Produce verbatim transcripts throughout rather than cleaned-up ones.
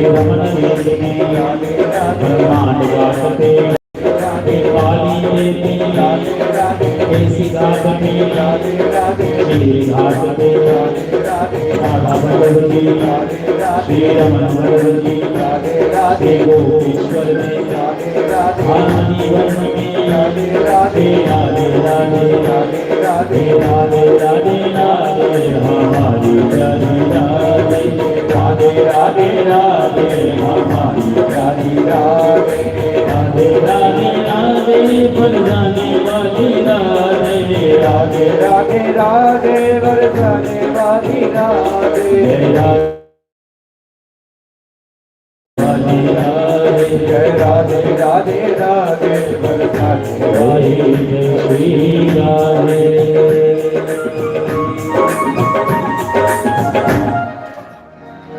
रमन वेदिनी, ब्रह्मांड वासते, काली देवी, ऐसी साधनी, श्री घाट पे, राधा बल्लभ जी, श्री रमन बल्लभ जी, श्री गोपेश्वर में, हारमोनी वन में, राधे राधे राधे राधे राधे राधे राधे राधे, हमारी प्यारी राधे। राधे राधे राधे, हमारी प्यारी राधे। राधे राधे राधे, बरसाने वाली राधे। राधे राधे राधे, बरसाने वाली राधे। जय राधे। जय राधे राधे राधे, बरसाने वाली।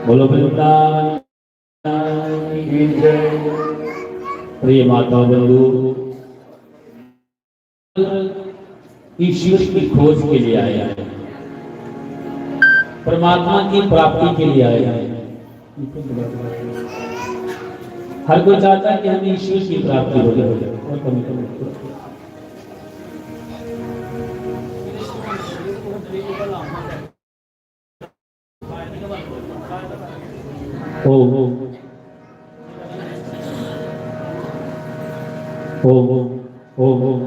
बोलो वृंदावन की जय। प्रिय माता बंधु, ईश्वर की खोज के लिए आए हैं, परमात्मा की प्राप्ति के लिए आए हैं। हर कोई चाहता है कि हमें ईश्वर की प्राप्ति हो जाए। ओम, ओम, ओम, ओम, ओम,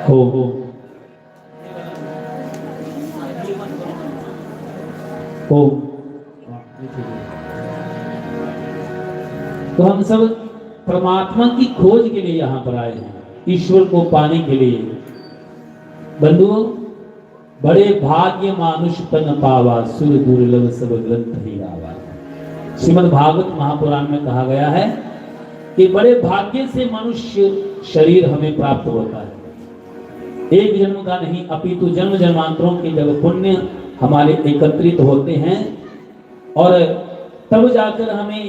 ओम, ओम। तो हम सब परमात्मा की खोज के लिए यहाँ पर आए हैं, ईश्वर को पाने के लिए। बंधुओं, बड़े भाग्य मानुष तन पावा, सुर दुर्लभ सब ग्रंथ ही गावा। श्रीमद् भागवत महापुराण में कहा गया है कि बड़े भाग्य से मनुष्य शरीर हमें प्राप्त होता है। एक जन्म का नहीं, अपितु जन्म जन्मांतरों के जब पुण्य हमारे एकत्रित होते हैं और तब जाकर हमें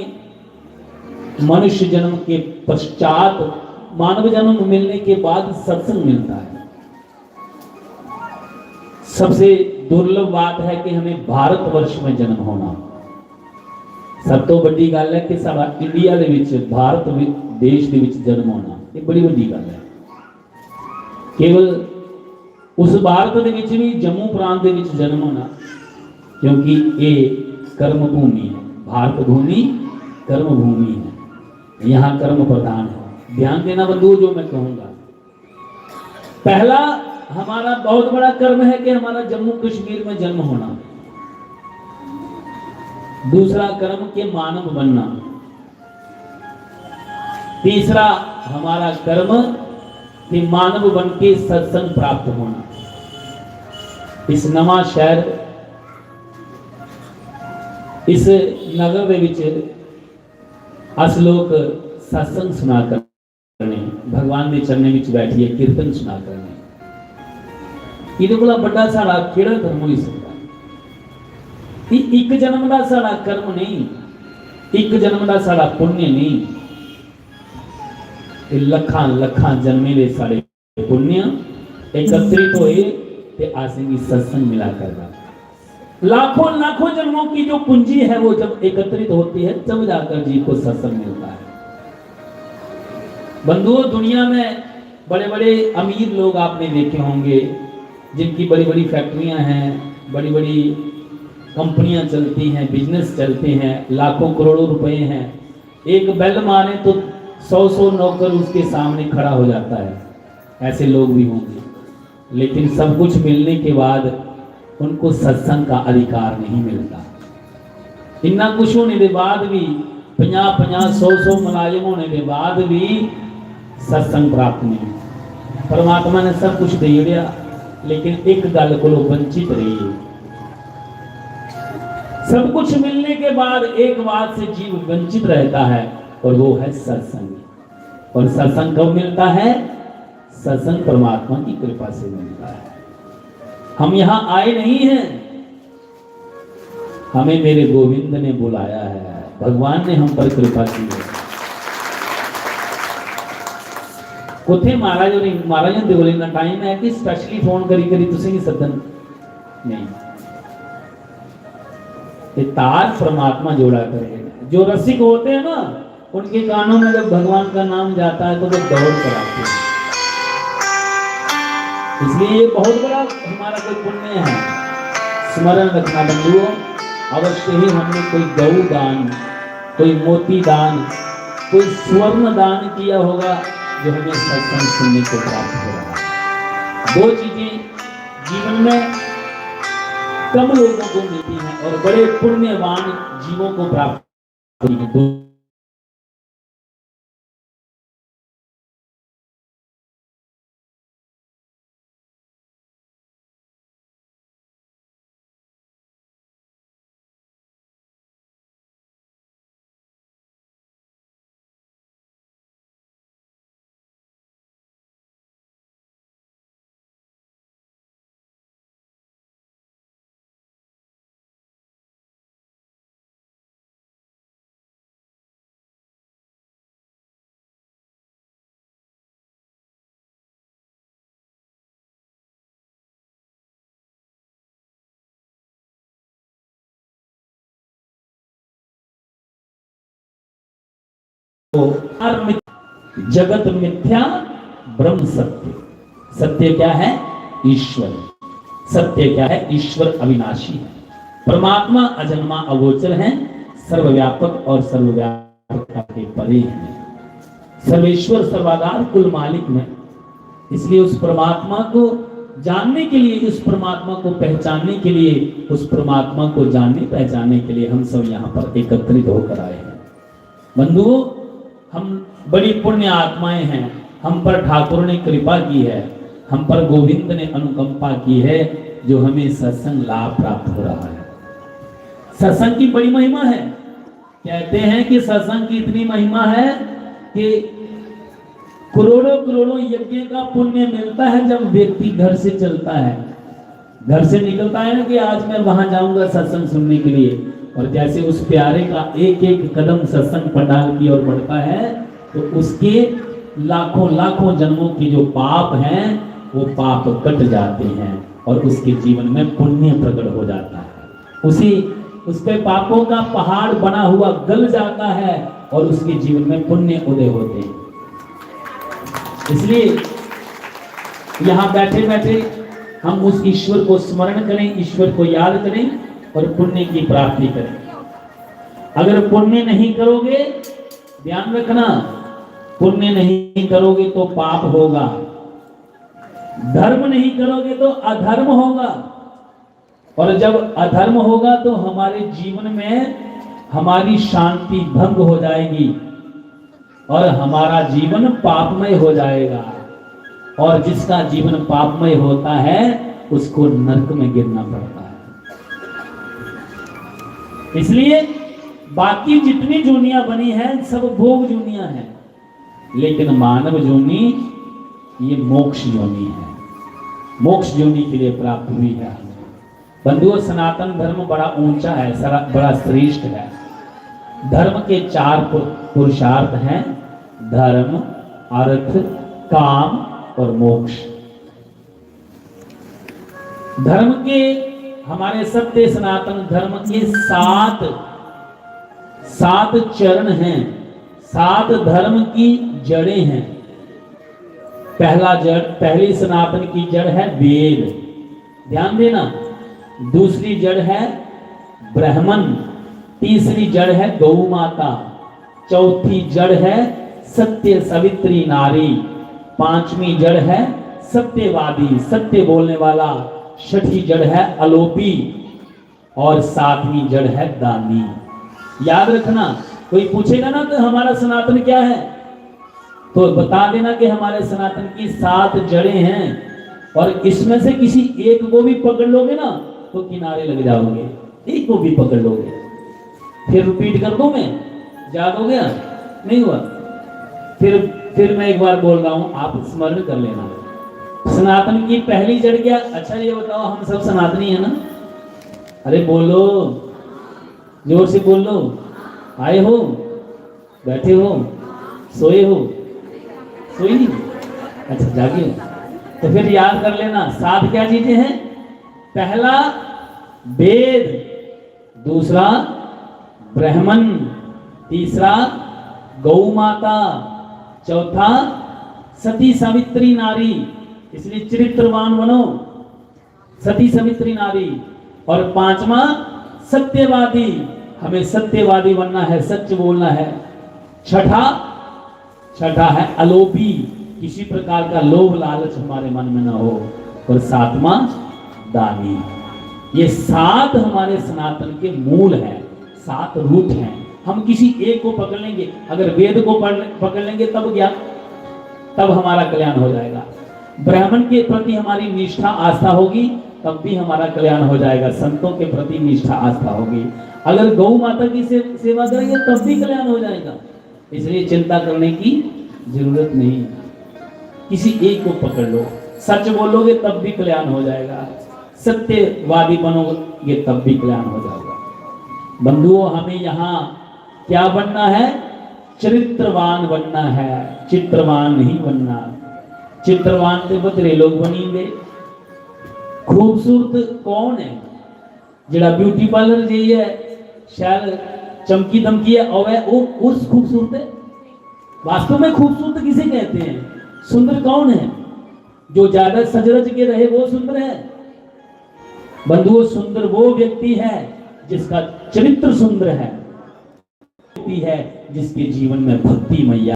मनुष्य जन्म के पश्चात, मानव जन्म मिलने के बाद सत्संग मिलता है। सबसे दुर्लभ बात है कि हमें भारतवर्ष में जन्म होना। सब ਤੋਂ ਵੱਡੀ ਗੱਲ ਹੈ ਕਿ ਸਾਡਾ ਇੰਡੀਆ ਦੇ ਵਿੱਚ, ਭਾਰਤ ਵਿੱਚ, ਦੇਸ਼ ਦੇ ਵਿੱਚ ਜਨਮ ਹੋਣਾ, ਇਹ ਬੜੀ ਵੱਡੀ ਗੱਲ ਹੈ। ਕੇਵਲ ਉਸ ਭਾਰਤ ਦੇ ਵਿੱਚ ਨਹੀਂ, ਜੰਮੂ ਪ੍ਰਾਂਤ ਦੇ ਵਿੱਚ ਜਨਮ ਹੋਣਾ, ਕਿਉਂਕਿ ਇਹ ਕਰਮ ਭੂਮੀ ਹੈ। भारत भूमि कर्म भूमि है, यहाँ कर्म प्रधान है। ध्यान देना बंधुओं, जो मैं कहूंगा। पहला हमारा बहुत बड़ा कर्म है कि हमारा जम्मू कश्मीर में जन्म होना। दूसरा कर्म के मानव बनना। तीसरा हमारा कर्म कि मानव बन के सत्संग प्राप्त होना। इस नवा शहर, इस नगर दे विच अस लोग सत्संग सुना करने, भगवान दे चरणें विच बैठिए कीर्तन सुना करने। इहदे कोला बड्डा साढ़ा केह्ड़ा कर्म होई सकदा? इह इक जन्म दा साढ़ा कर्म नहीं, इक जन्म दा साढ़ा पुण्य नहीं, एह लक्खां लक्खां जन्में दे साढ़े पुण्य एकत्रित होए ते असेंगी सत्संग मिला करदा। लाखों लाखों जन्मों की जो पूंजी है, वो जब एकत्रित होती है, तब जाकर जीव को सत्संग मिलता है। बंधुओं, दुनिया में बड़े बड़े अमीर लोग आपने देखे होंगे, जिनकी बड़ी बड़ी फैक्ट्रियां हैं, बड़ी बड़ी कंपनियां चलती हैं, बिजनेस चलते हैं, लाखों करोड़ों रुपए हैं। एक बेल मारे तो सौ सौ नौकर उसके सामने खड़ा हो जाता है। ऐसे लोग भी होंगे, लेकिन सब कुछ मिलने के बाद उनको सत्संग का अधिकार नहीं मिलता। इन्ना कुछ होने के बाद भी, पचास पचास, सौ सौ मुलाजम होने के बाद भी सत्संग प्राप्त नहीं। परमात्मा ने सब कुछ दे दिया, लेकिन एक गल को वंचित रही। सब कुछ मिलने के बाद एक बात से जीव वंचित रहता है, और वो है सत्संग। और सत्संग कब मिलता है? सत्संग परमात्मा की कृपा से मिलता है। हम यहाँ आए नहीं हैं, हमें मेरे गोविंद ने बुलाया है, भगवान ने हम पर कृपा की है। कुत्थे महाराज होरें, महाराज हुंदे कोल इन्ना टाइम है कि स्पेशली फोन करी करी तुसेंगी सद्दन? नहीं। ये तार परमात्मा जोड़ा करेगा। जो रसिक होते हैं ना, उनके कानों में जब भगवान का नाम जाता है तो वो दौड़ कर आते हैं। इसलिए ये बहुत बड़ा हमारा कोई पुण्य है। स्मरण रखना बंधुओं, अवश्य ही हमने कोई गौ दान, कोई मोती दान, कोई स्वर्ण दान किया होगा, जो हमें सत्संग सुनने को प्राप्त हो रहा है। दो चीजें जीवन में कम लोगों को मिलती हैं और बड़े पुण्यवान जीवों को प्राप्त होती हैं। और मिथ-, जगत मिथ्या, ब्रह्म सत्य। सत्य क्या है? ईश्वर। सत्य क्या है? ईश्वर अविनाशी है। परमात्मा अजन्मा अगोचर है, सर्वव्यापक और सर्वव्यापकता के परे है। सर्वेश्वर सर्वाधार कुल मालिक में। इसलिए उस परमात्मा को जानने के लिए, उस परमात्मा को पहचानने के लिए, उस परमात्मा को जानने पहचानने के लिए हम सब यहाँ पर एकत्रित होकर आए हैं। बंधुओं, हम बड़ी पुण्य आत्माएं हैं, हम पर ठाकुर ने कृपा की है, हम पर गोविंद ने अनुकंपा की है, जो हमें सत्संग लाभ प्राप्त हो रहा है। सत्संग की बड़ी महिमा है। कहते हैं कि सत्संग की इतनी महिमा है कि करोड़ों करोड़ों यज्ञ का पुण्य मिलता है जब व्यक्ति घर से चलता है, घर से निकलता है ना कि आज मैं वहां जाऊंगा सत्संग सुनने के लिए, और जैसे उस प्यारे का एक एक कदम सत्संग पंडाल की ओर बढ़ता है, तो उसके लाखों लाखों जन्मों के जो पाप हैं, वो पाप कट जाते हैं और उसके जीवन में पुण्य प्रकट हो जाता है। उसी, उसके पापों का पहाड़ बना हुआ गल जाता है और उसके जीवन में पुण्य उदय होते हैं। इसलिए यहाँ बैठे बैठे हम उस ईश्वर को स्मरण करें, ईश्वर को याद करें और पुण्य की प्राप्ति करें। अगर पुण्य नहीं करोगे, ध्यान रखना, पुण्य नहीं करोगे तो पाप होगा, धर्म नहीं करोगे तो अधर्म होगा, और जब अधर्म होगा तो हमारे जीवन में हमारी शांति भंग हो जाएगी और हमारा जीवन पापमय हो जाएगा। और जिसका जीवन पापमय होता है, उसको नरक में गिरना पड़ता है। इसलिए बाकी जितनी जोनियां बनी हैं, सब भोग जोनियां हैं, लेकिन मानव जोनि ये मोक्ष जोनि है, मोक्ष जोनि के लिए प्राप्त हुई है। बंधुओं, सनातन धर्म बड़ा ऊंचा है, सरा-, बड़ा श्रेष्ठ है। धर्म के चार पु-, पुरुषार्थ हैं: धर्म, अर्थ, काम और मोक्ष। धर्म के, हमारे सत्य सनातन धर्म के सात, सात चरण हैं, सात धर्म की जड़ें हैं। पहला जड़, पहली सनातन की जड़ है वेद, ध्यान देना। दूसरी जड़ है ब्राह्मण, तीसरी जड़ है गौ माता, चौथी जड़ है सत्य सवित्री नारी, पांचवी जड़ है सत्यवादी, सत्य बोलने वाला, छठी जड़ है अलोपी और सातवीं जड़ है दानी। याद रखना, कोई पूछेगा ना कि हमारा सनातन क्या है, तो बता देना कि हमारे सनातन की सात जड़ें हैं और इसमें से किसी एक को भी पकड़ लोगे ना, तो किनारे लग जाओगे। एक को भी पकड़ लोगे। फिर रिपीट कर दूं मैं, याद हो गया? नहीं हुआ? फिर, फिर मैं एक बार बोल रहा हूं, आप स्मरण कर लेना। सनातन की पहली जड़ क्या? अच्छा, ये बताओ, हम सब सनातनी है ना? अरे बोलो, जोर से बोलो। आए हो, बैठे हो, सोए हो? सोई नहीं? अच्छा, जागे हो। तो फिर याद कर लेना, सात क्या चीजें हैं? पहला, वेद। दूसरा ब्राह्मण, तीसरा गौ माता, चौथा सती सावित्री नारी। इसलिए चरित्रवान बनो, सती सावित्री नारी। और पांचवा सत्यवादी, हमें सत्यवादी बनना है, सच बोलना है। छठा, छठा है अलोभी, किसी प्रकार का लोभ लालच हमारे मन में ना हो। और सातवां दानी। ये सात हमारे सनातन के मूल हैं, सात रूट हैं। हम किसी एक को पकड़ लेंगे, अगर वेद को पढ़- पकड़ लेंगे तब ज्ञान, तब हमारा कल्याण हो जाएगा। ब्राह्मण के प्रति हमारी निष्ठा आस्था होगी तब भी हमारा कल्याण हो जाएगा, संतों के प्रति निष्ठा आस्था होगी। अगर गौ माता की से, सेवा करेंगे तब भी कल्याण हो जाएगा। इसलिए चिंता करने की जरूरत नहीं। किसी एक को पकड़ लो, सच बोलोगे तब भी कल्याण हो जाएगा, सत्यवादी बनोगे तब भी कल्याण हो जाएगा। बंधुओं, हमें यहाँ क्या बनना है? चरित्रवान बनना है, चित्रवान नहीं बनना। चित्रवान तो बथेरे लोग बनी दे। खूबसूरत कौन है? जेड़ा ब्यूटी पार्लर जाइए शैल चमकी दमकी है आवे, वो उस खूबसूरत है? वास्तव में खूबसूरत किसे कहते हैं? सुंदर कौन है? जो ज्यादा सजरज के रहे वो सुंदर है? बंधुओं, सुंदर वो व्यक्ति है जिसका चरित्र सुंदर है, व्यक्ति है जिसके जीवन में भक्ति मैया,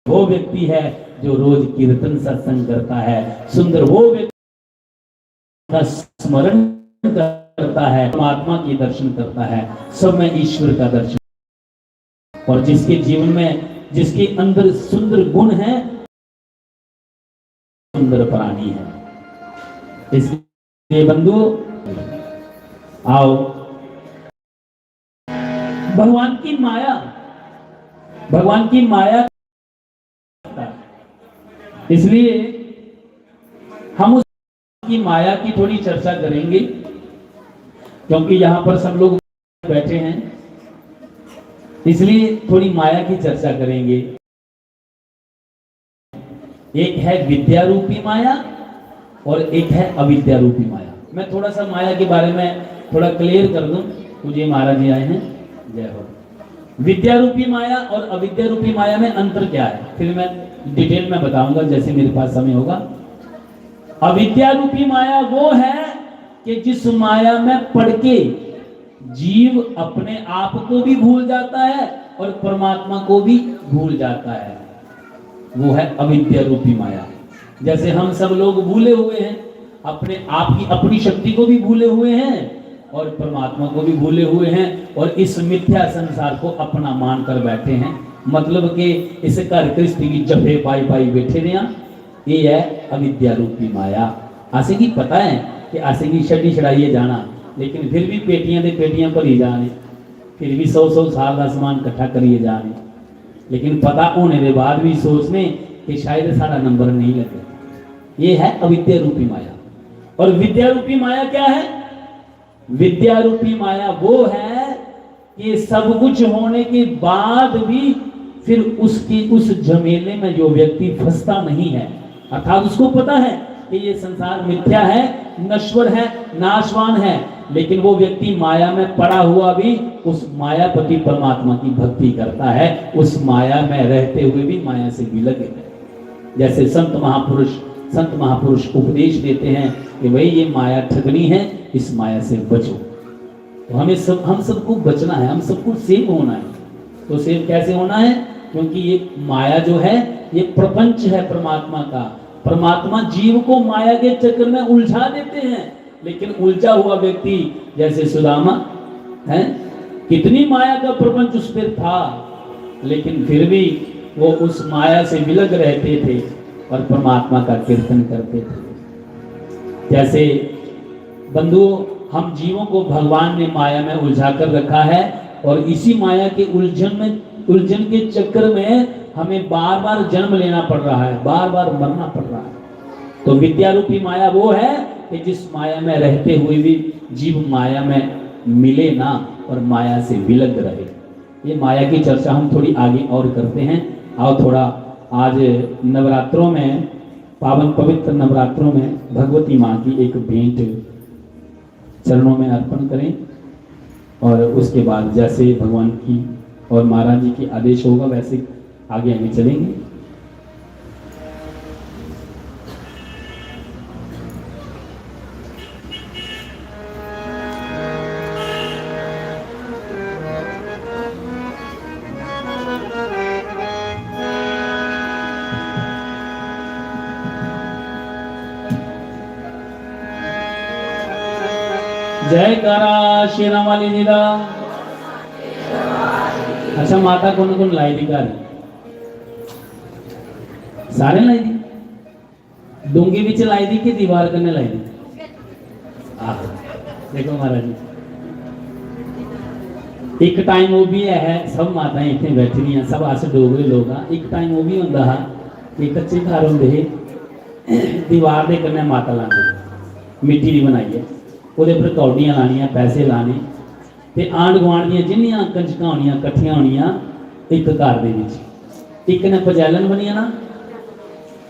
वो व्यक्ति है जो रोज कीर्तन सत्संग करता है। सुंदर वो व्यक्ति का स्मरण करता है, परमात्मा के दर्शन करता है, सब में ईश्वर का दर्शन। और जिसके जीवन में, जिसके अंदर सुंदर गुण है, सुंदर प्राणी है। इसलिए बंधु, आओ, भगवान की माया, भगवान की माया, इसलिए हम उस की माया की थोड़ी चर्चा करेंगे, क्योंकि यहाँ पर सब लोग बैठे हैं, इसलिए थोड़ी माया की चर्चा करेंगे। एक है विद्या रूपी माया और एक है अविद्या रूपी माया। मैं थोड़ा सा माया के बारे में थोड़ा क्लियर कर दूं। पूज्य महाराज जी आए हैं, जय हो। विद्या रूपी माया और अविद्या रूपी माया में अंतर क्या है, फिर मैं डिटेल में बताऊंगा जैसे मेरे पास समय होगा। अविद्या रूपी माया वो है कि जिस माया में पड़ के जीव अपने आप को भी भूल जाता है और परमात्मा को भी भूल जाता है, वो है अविद्या रूपी माया। जैसे हम सब लोग भूले हुए हैं, अपने आप की, अपनी शक्ति को भी भूले हुए हैं और परमात्मा को भी भूले हुए हैं और इस मिथ्या संसार को अपना मानकर बैठे हैं। मतलब कि इस घर गृहस्थी की जफे पाई पाई बैठे रहे हैं। ये है अविद्या रूपी माया। असेंगी पता है कि असेंगी छड़ी छड़ाइए जाना, लेकिन फिर भी पेटियां दे पेटियां भरी जा रही, फिर भी सौ सौ साल का सामान इकट्ठा करिए जा रहे, लेकिन पता होने के बाद भी सोचने कि शायद सारा नंबर नहीं लगे। ये है अविद्या रूपी माया। और विद्या रूपी माया क्या है? विद्या रूपी माया वो है कि सब कुछ होने के बाद भी फिर उसकी, उस झमेले में जो व्यक्ति फंसता नहीं है, अर्थात उसको पता है कि ये संसार मिथ्या है, नश्वर है, नाशवान है, लेकिन वो व्यक्ति माया में पड़ा हुआ भी उस मायापति परमात्मा की भक्ति करता है, उस माया में रहते हुए भी माया से विलग है। जैसे संत महापुरुष, संत महापुरुष उपदेश देते हैं कि भाई, ये माया ठगनी है, इस माया से बचो। तो हमें सब, हम सबको बचना है, हम सबको सेव होना है। तो सेव कैसे होना है? क्योंकि ये माया जो है, ये प्रपंच है परमात्मा का। परमात्मा जीव को माया के चक्कर में उलझा देते हैं, लेकिन उलझा हुआ व्यक्ति जैसे सुदामा है, कितनी माया का प्रपंच उस पर था, लेकिन फिर भी वो उस माया से विलग रहते थे और परमात्मा का कीर्तन करते थे। जैसे बंधुओं, हम जीवों को भगवान ने माया में उलझा कर रखा है और इसी माया के उलझन में, उलझन के चक्कर में हमें बार बार जन्म लेना पड़ रहा है, बार बार मरना पड़ रहा है। तो विद्या रूपी माया वो है कि जिस माया में रहते हुए भी जीव माया में मिले ना और माया से विलग रहे। ये माया की चर्चा हम थोड़ी आगे और करते हैं। आओ, थोड़ा आज नवरात्रों में, पावन पवित्र नवरात्रों में भगवती माँ की एक भेंट चरणों में अर्पण करें। और उसके बाद जैसे भगवान की और महाराज जी की आदेश होगा, वैसे आगे आगे चलेंगे। जयकारा शेरां वाली जी दा। अच्छा, माता कु'न कु'न लाई दी घर? सारे लाई दी? डूंगी बिच लाई दी कि दीवार कन्नै लाई दी? आहो, देखो महाराज जी, इक टाइम ओह् बी ऐ, सब माताएं इत्थें बैठी दियां, सब अस डोगरे लोक आं। इक टाइम ओह् बी होंदा हा कि कच्चे घर होंदे हे, दीवार दे कन्नै माता लांदे, मिट्टी दी बनाइयै, ओह्दे पर कौडियां लानियां, पैसे लाने, ते आंढ गुआंढ दियां जिन्नियां कंजकां होनियां, कट्ठियां होनियां इक घर दे बिच, इक ने पजैलन बनी जाना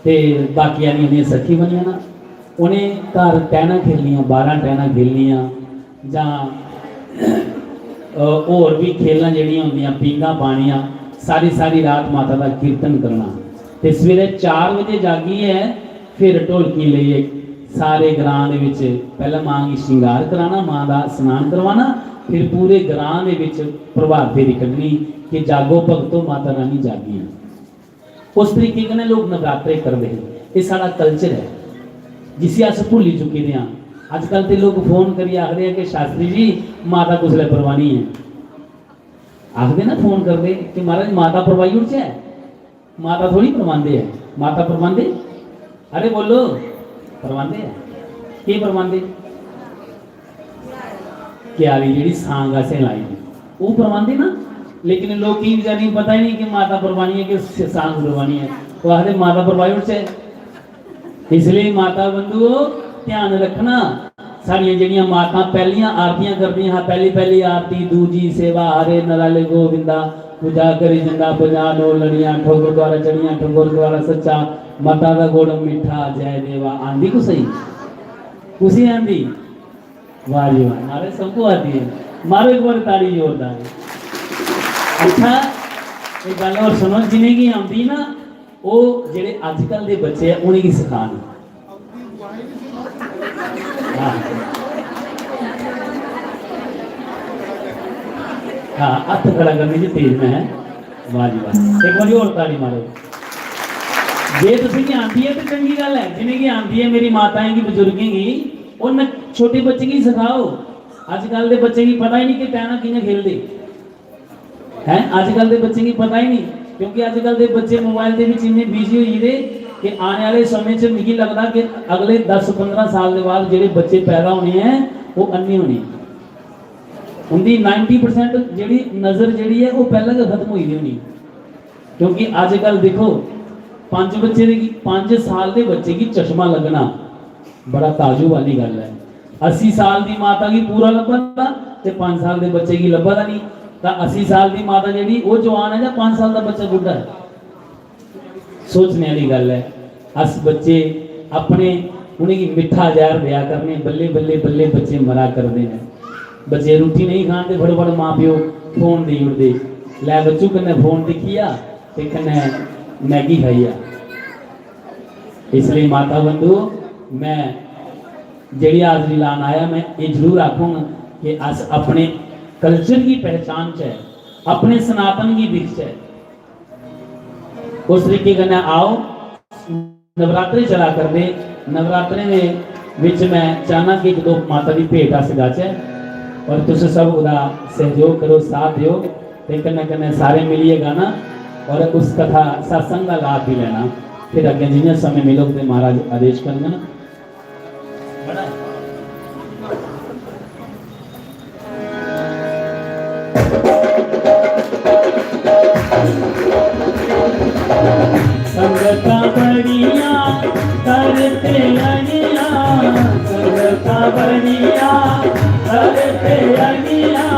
ते बाकी आह्लियां उं'दियां सखी बनी जाना। उ'नें घर टैह्नां खेलनियां, बारां टैह्नां खेलनियां, जां अ, होर बी खेलां जेह्ड़ियां होंदियां, पींघां पानियां, सारी सारी रात माता दा कीर्तन करना। ते सवेरे चार बजे जागियै फिर ढोलकी लेइयै सारे ग्रां दे बिच पैह्लें मां गी श्रृंगार कराना, मां दा स्नान करवाना, फिर पूरे ग्रां दे बिच प्रभात फेरी कड्ढनी कि "जागो भगतो, माता रानी जागी।" उस तरीके कन्नै लोक नवरात्रे करदे हे। एह् साढ़ा कल्चर ऐ, जिसी अस भुल्ली चुके दे आं। अजकल ते लोक फोन करियै आखदे आ कि "शास्त्री जी, माता कुसलै परवानी ऐ?" आखदे ना फोन करदे कि "महाराज, माता परवाई ओड़चै?" माता थोड़ी परवांदे ऐ। माता परवांदे? अरे बोलो, परवांदे ऐ। केह् परवांदे? क्यारी जेह्ड़ी सांग असें लाई दी, ओह् परवांदे ना। लेकिन लोकें गी बेचारें गी पता ही नहीं कि माता परवानी ऐ कि स-, सांग परवानी ऐ। ओह् आखदे, "माता परवाई ओड़चै।" इसलिए माता बंधुओ, ध्यान रखना, साढ़ियां जेह्ड़ियां मातां पैह्लियां आरतियां करदियां हा, पैह्ली पैह्ली आरती, दूजी सेवा, हरे नराले गोविंदा, पूजा करी जंदा, पंजाह् नौ लड़ियां, ठो गुरुद्वारा चढ़ियां, ठो गुरुद्वारा सच्चा, मता दा गुड़ मिट्ठा, जय देवा। आंदी कुसै गी? कुसी आंदी? वाह जी वाह, मारे सबको आती है। मारो एक बार ताली जोरदार। अच्छा, एक गल्ल होर सुनो, जिनेंगी आंदी ना, ओह् जेह्ड़े अजकल दे बच्चे ऐ, उ'नेंगी सखान। हां। हां, हत्थ खड़ा करने च तेज में है। वाह जी वाह। एक बारी होर ताली मारो। जे तुसेंगी आंदी ऐ ते चंगी गल्ल ऐ, जिनेंगी आंदी ऐ, मेरी माताएं गी, बजुर्गें गी, उ'नें छोटे बच्चें गी सखाओ। अजकल दे बच्चें गी पता ही नहीं कि टैना कि'यां खेलदे। हैं, अजकल दे बच्चें गी पता ही नहीं, क्योंकि अजकल दे बच्चे मोबाइल दे बिच इन्ने बिजी होई गेदे कि आने आह्ले समें च मिगी लगदा कि अगले दस पंदरां साल दे बाद जेह्ड़े बच्चे पैदा होने ऐ, ओह् अन्ने होने। उं'दी नाइंटी परसेंट जेह्ड़ी नजर जेह्ड़ी ऐ, ओह् पैह्लें गै खत्म होई दी होनी। क्योंकि अजकल दिक्खो, पंज बच्चे दे गी-, पंज साल दे बच्चे गी चश्मा लग्गना बड़ा ताजुब आह्ली गल्ल ऐ। अस्सी साल दी माता गी पूरा लब्भा दा ते पंज साल दे बच्चे गी लब्भा दा नहीं। तां अस्सी साल दी माता जेह्ड़ी, ओह् जवान ऐ जां पंज साल दा बच्चा बुड्ढा ऐ? सोचने आह्ली गल्ल ऐ। अस बच्चे अपने, उ'नेंगी मिट्ठा जैह्र देआ करने, बल्लें, बल्लें, बल्लें बच्चे मरा करदे न। बच्चे रुट्टी नेईं खान ते फटोफट मां प्यो फोन देई ओड़दे, "लै बच्चू, कन्नै फोन दिक्खी आ ते कन्नै मैगी खाई आ।" इसलेई माता बंधुओ, मैं जेह्ड़ी हाजरी लान आया, मैं एह् जरूर आखूंगा कि अस अपने कल्चर गी पहचानचै, अपने सनातन गी दिखचै। उस तरीके कन्नै आओ, नवरात्रे चला करदे, नवरात्रें दे बिच मैं चाहना कि इक दो माता दी भेंट अस गाचै और तुस सब ओह्दा सहयोग करो, साथ देओ ते कन्नै कन्नै सारे मिलियै गाना और उस कथा सत्संग दा लाभ भी लैना। फिर अग्गें जि'यां समें मिलग ते महाराज आदेश करङन। संगतां बड़ियां करते अड़ियां, संगतां बड़ियां करते अड़ियां,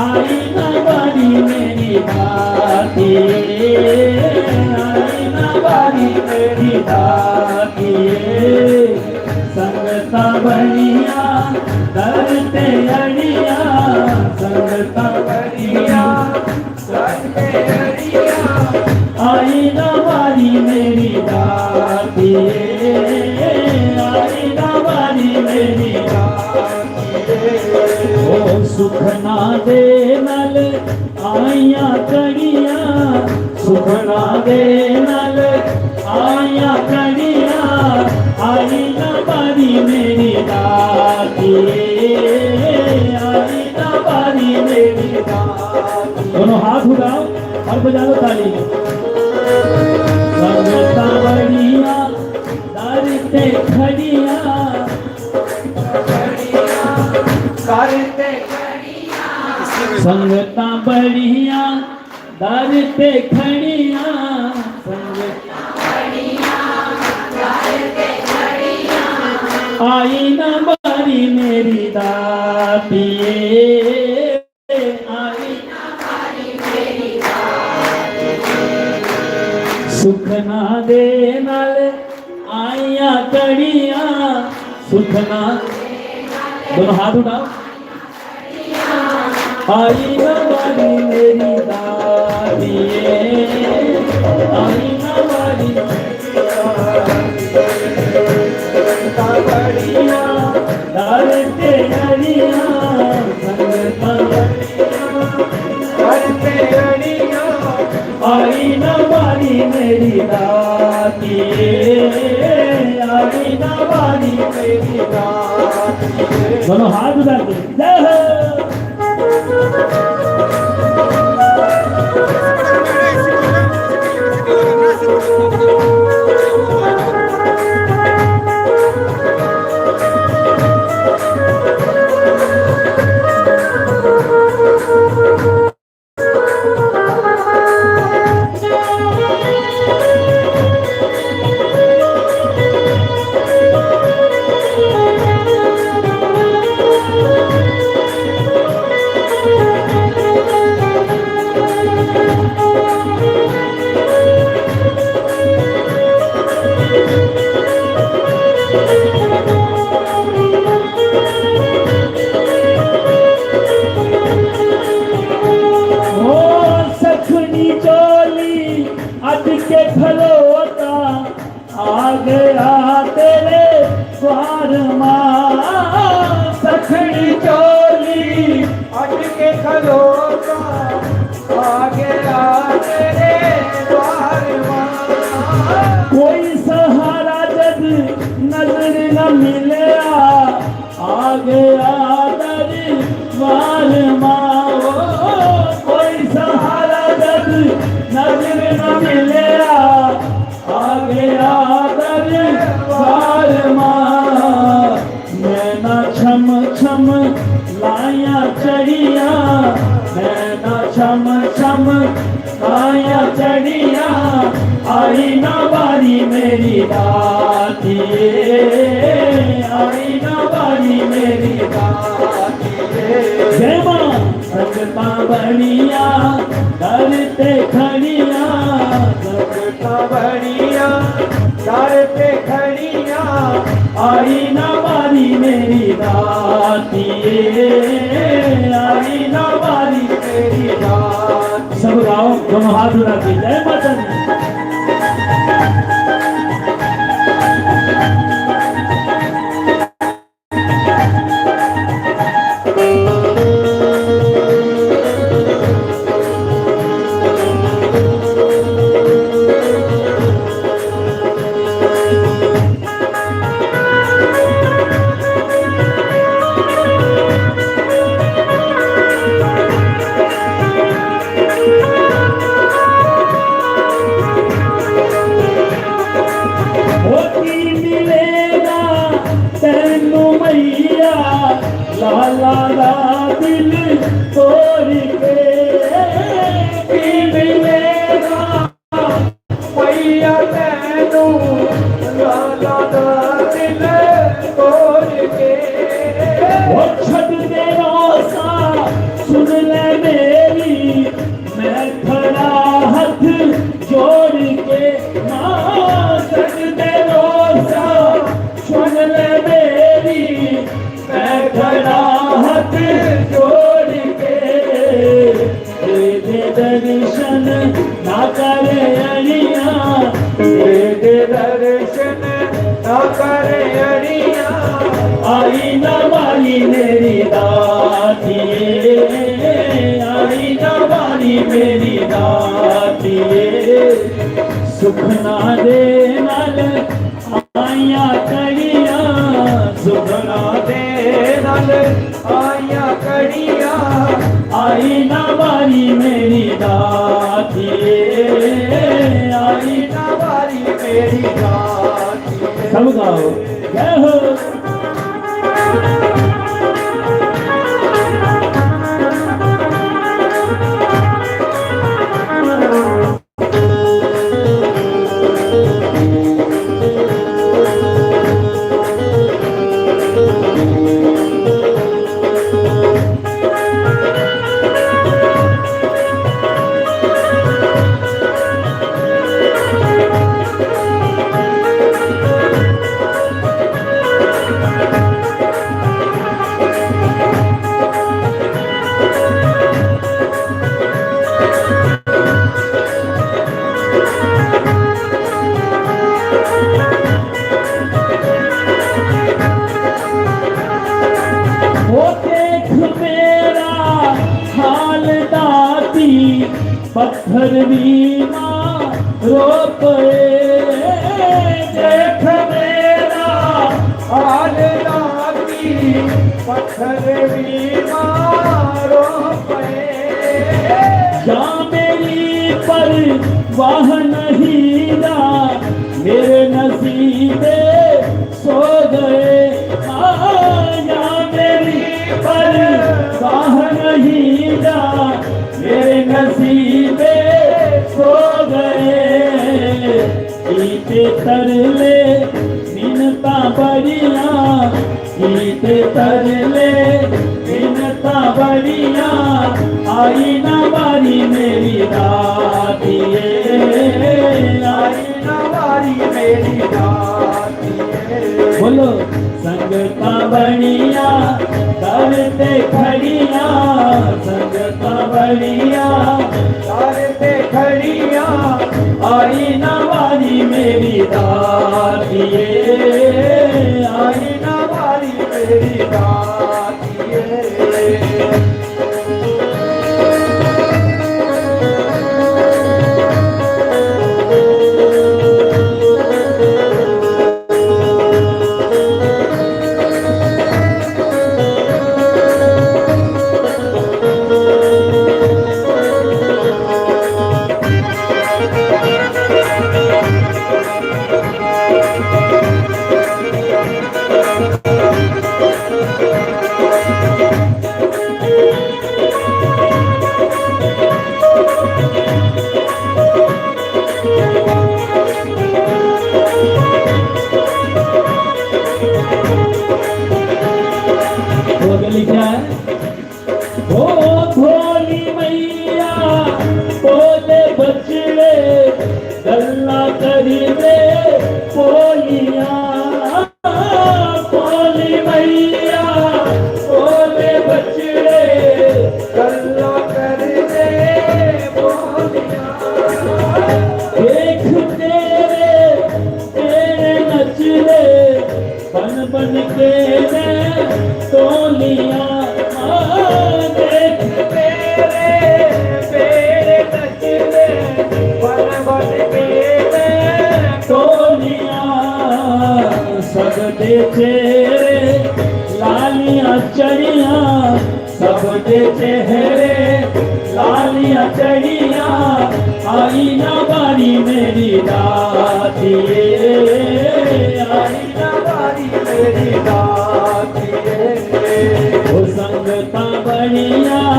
आई ना बारी मेरी दातिये, आई ना बारी मेरी दातिये। संगतां बड़ियां करते अड़ियां, संगतां बड़ियां करके अड़ियां, आई ना बारी मेरी दातिये, आई ना बारी मेरी दातिये। ओ सुखना दे नाल आइयां कड़ियां, सुखना दे नाल आइयां कड़ियां, आई ना बारी मेरी दातिये, आई ना बारी मेरी दातिये। दोनों हाथ उठाओ और बजा लो ताली। संगतां बड़ियां दर ते खड़ियां, दर ते खड़ियां। संगतां बड़ियां दर ते खड़ियां, संगतां बड़ियां दर ते खड़ियां। आई ना बारी मेरी दातिये, आई ना बारी मेरी दातिये। सुखना दे नाल आइयां कड़ियां, सुखना। दोनों हाथ उठाओ। आई ना बारी मेरी दातिये, आई ना बारी मेरी दातिये। संगतां बड़ियां दर ते अड़ियां, संगतां बड़ियां दर ते अड़ियां, आई ना बारी मेरी दातिये, आई ना बारी मेरी दातिये। दोनों हाथ उठा के, जय हो। ओ सखनी चोली अट के खलोता, आ गया तेरे द्वार माँ। सखनी चोली अट के खलोता, आ गया तेरे द्वार माँ। कोई सहारा जद नजर न मिलया, आ गया दरबार माँ। ओ, कोई सहारा जद नजर न मिलया, आ गया दरबार माँ। नैना छम छम लाइयां चढ़ियां, नैना छम छम लाइयां चढ़ियां, आई ना बारी मेरी दातिये, आई ना बारी मेरी दातिये। जय मां। संगतां बड़ियां दर ते खड़ियां, संगतां बड़ियां दर ते खड़ियां, आई ना बारी मेरी दातिये, आई ना बारी मेरी दातिये। सब गाओ, दोनों हाथ उठा के, जय माता दी। ओ की मिलेगा तैनू मैया, लाला दा दिल तोड़ के। की मिलेगा मैया तैनू, लाला दा दिल तोड़ के। ओ छड्ड दे रोसा, सुन ले मेरी, मैं खड़ा हथ जोड़ के। मां छड्ड दे रोसा, सुन ले मेरी, मैं खड़ा हथ जोड़ के। आई ना बारी मेरी दातिए, सुखना दे नाल आइयां घड़ियां, सुखना दे नाल आइयां घड़ियां, आई ना बारी मेरी दातिए, आई ना बारी मेरी दातिए। सब गाओ, जय हो। ओ देख मेरा हाल दाती, पत्थर भी मारो पे। देख मेरा हाल दाती, पत्थर भी मारो पे। या मेरी परवाह नहीं ना, मेरे नसीबे सो गए। आया मेरी परवाह नहीं ना, मेरे नसीबे सो गए। कीते तरले मिन्नतां बड़ियां, कीते तरले मिन्नतां बड़ियां, आई ना बारी मेरी दातिए, आई ना बारी मेरी दातिए। बोलो। संगतां बड़ियां दर ते खड़ियां, संगतां बड़ियां दर ते खड़ियां, आई ना बारी मेरी दातिए, आई ना बारी मेरी दातिए। वो अगर लिखा है, ओ भोली मैया, भोले बचड़े, गल्ला करी दे भोलियां। भोली मैया, भोले बचड़े, गल्ला करदे भोलियां। देख तेरे, तेरे नचदे, बन बन के ने टोलियां। आ, देख तेरे, तेरे नचदे, बन बन के ने टोलियां। सबदे चेहरे लालियां चढ़ियां, सबदे चेहरे लालियां चढ़ियां। आई ना बारी मेरी दातिए, आई ना बारी मेरी दातिए। ओ संगतां बड़ियां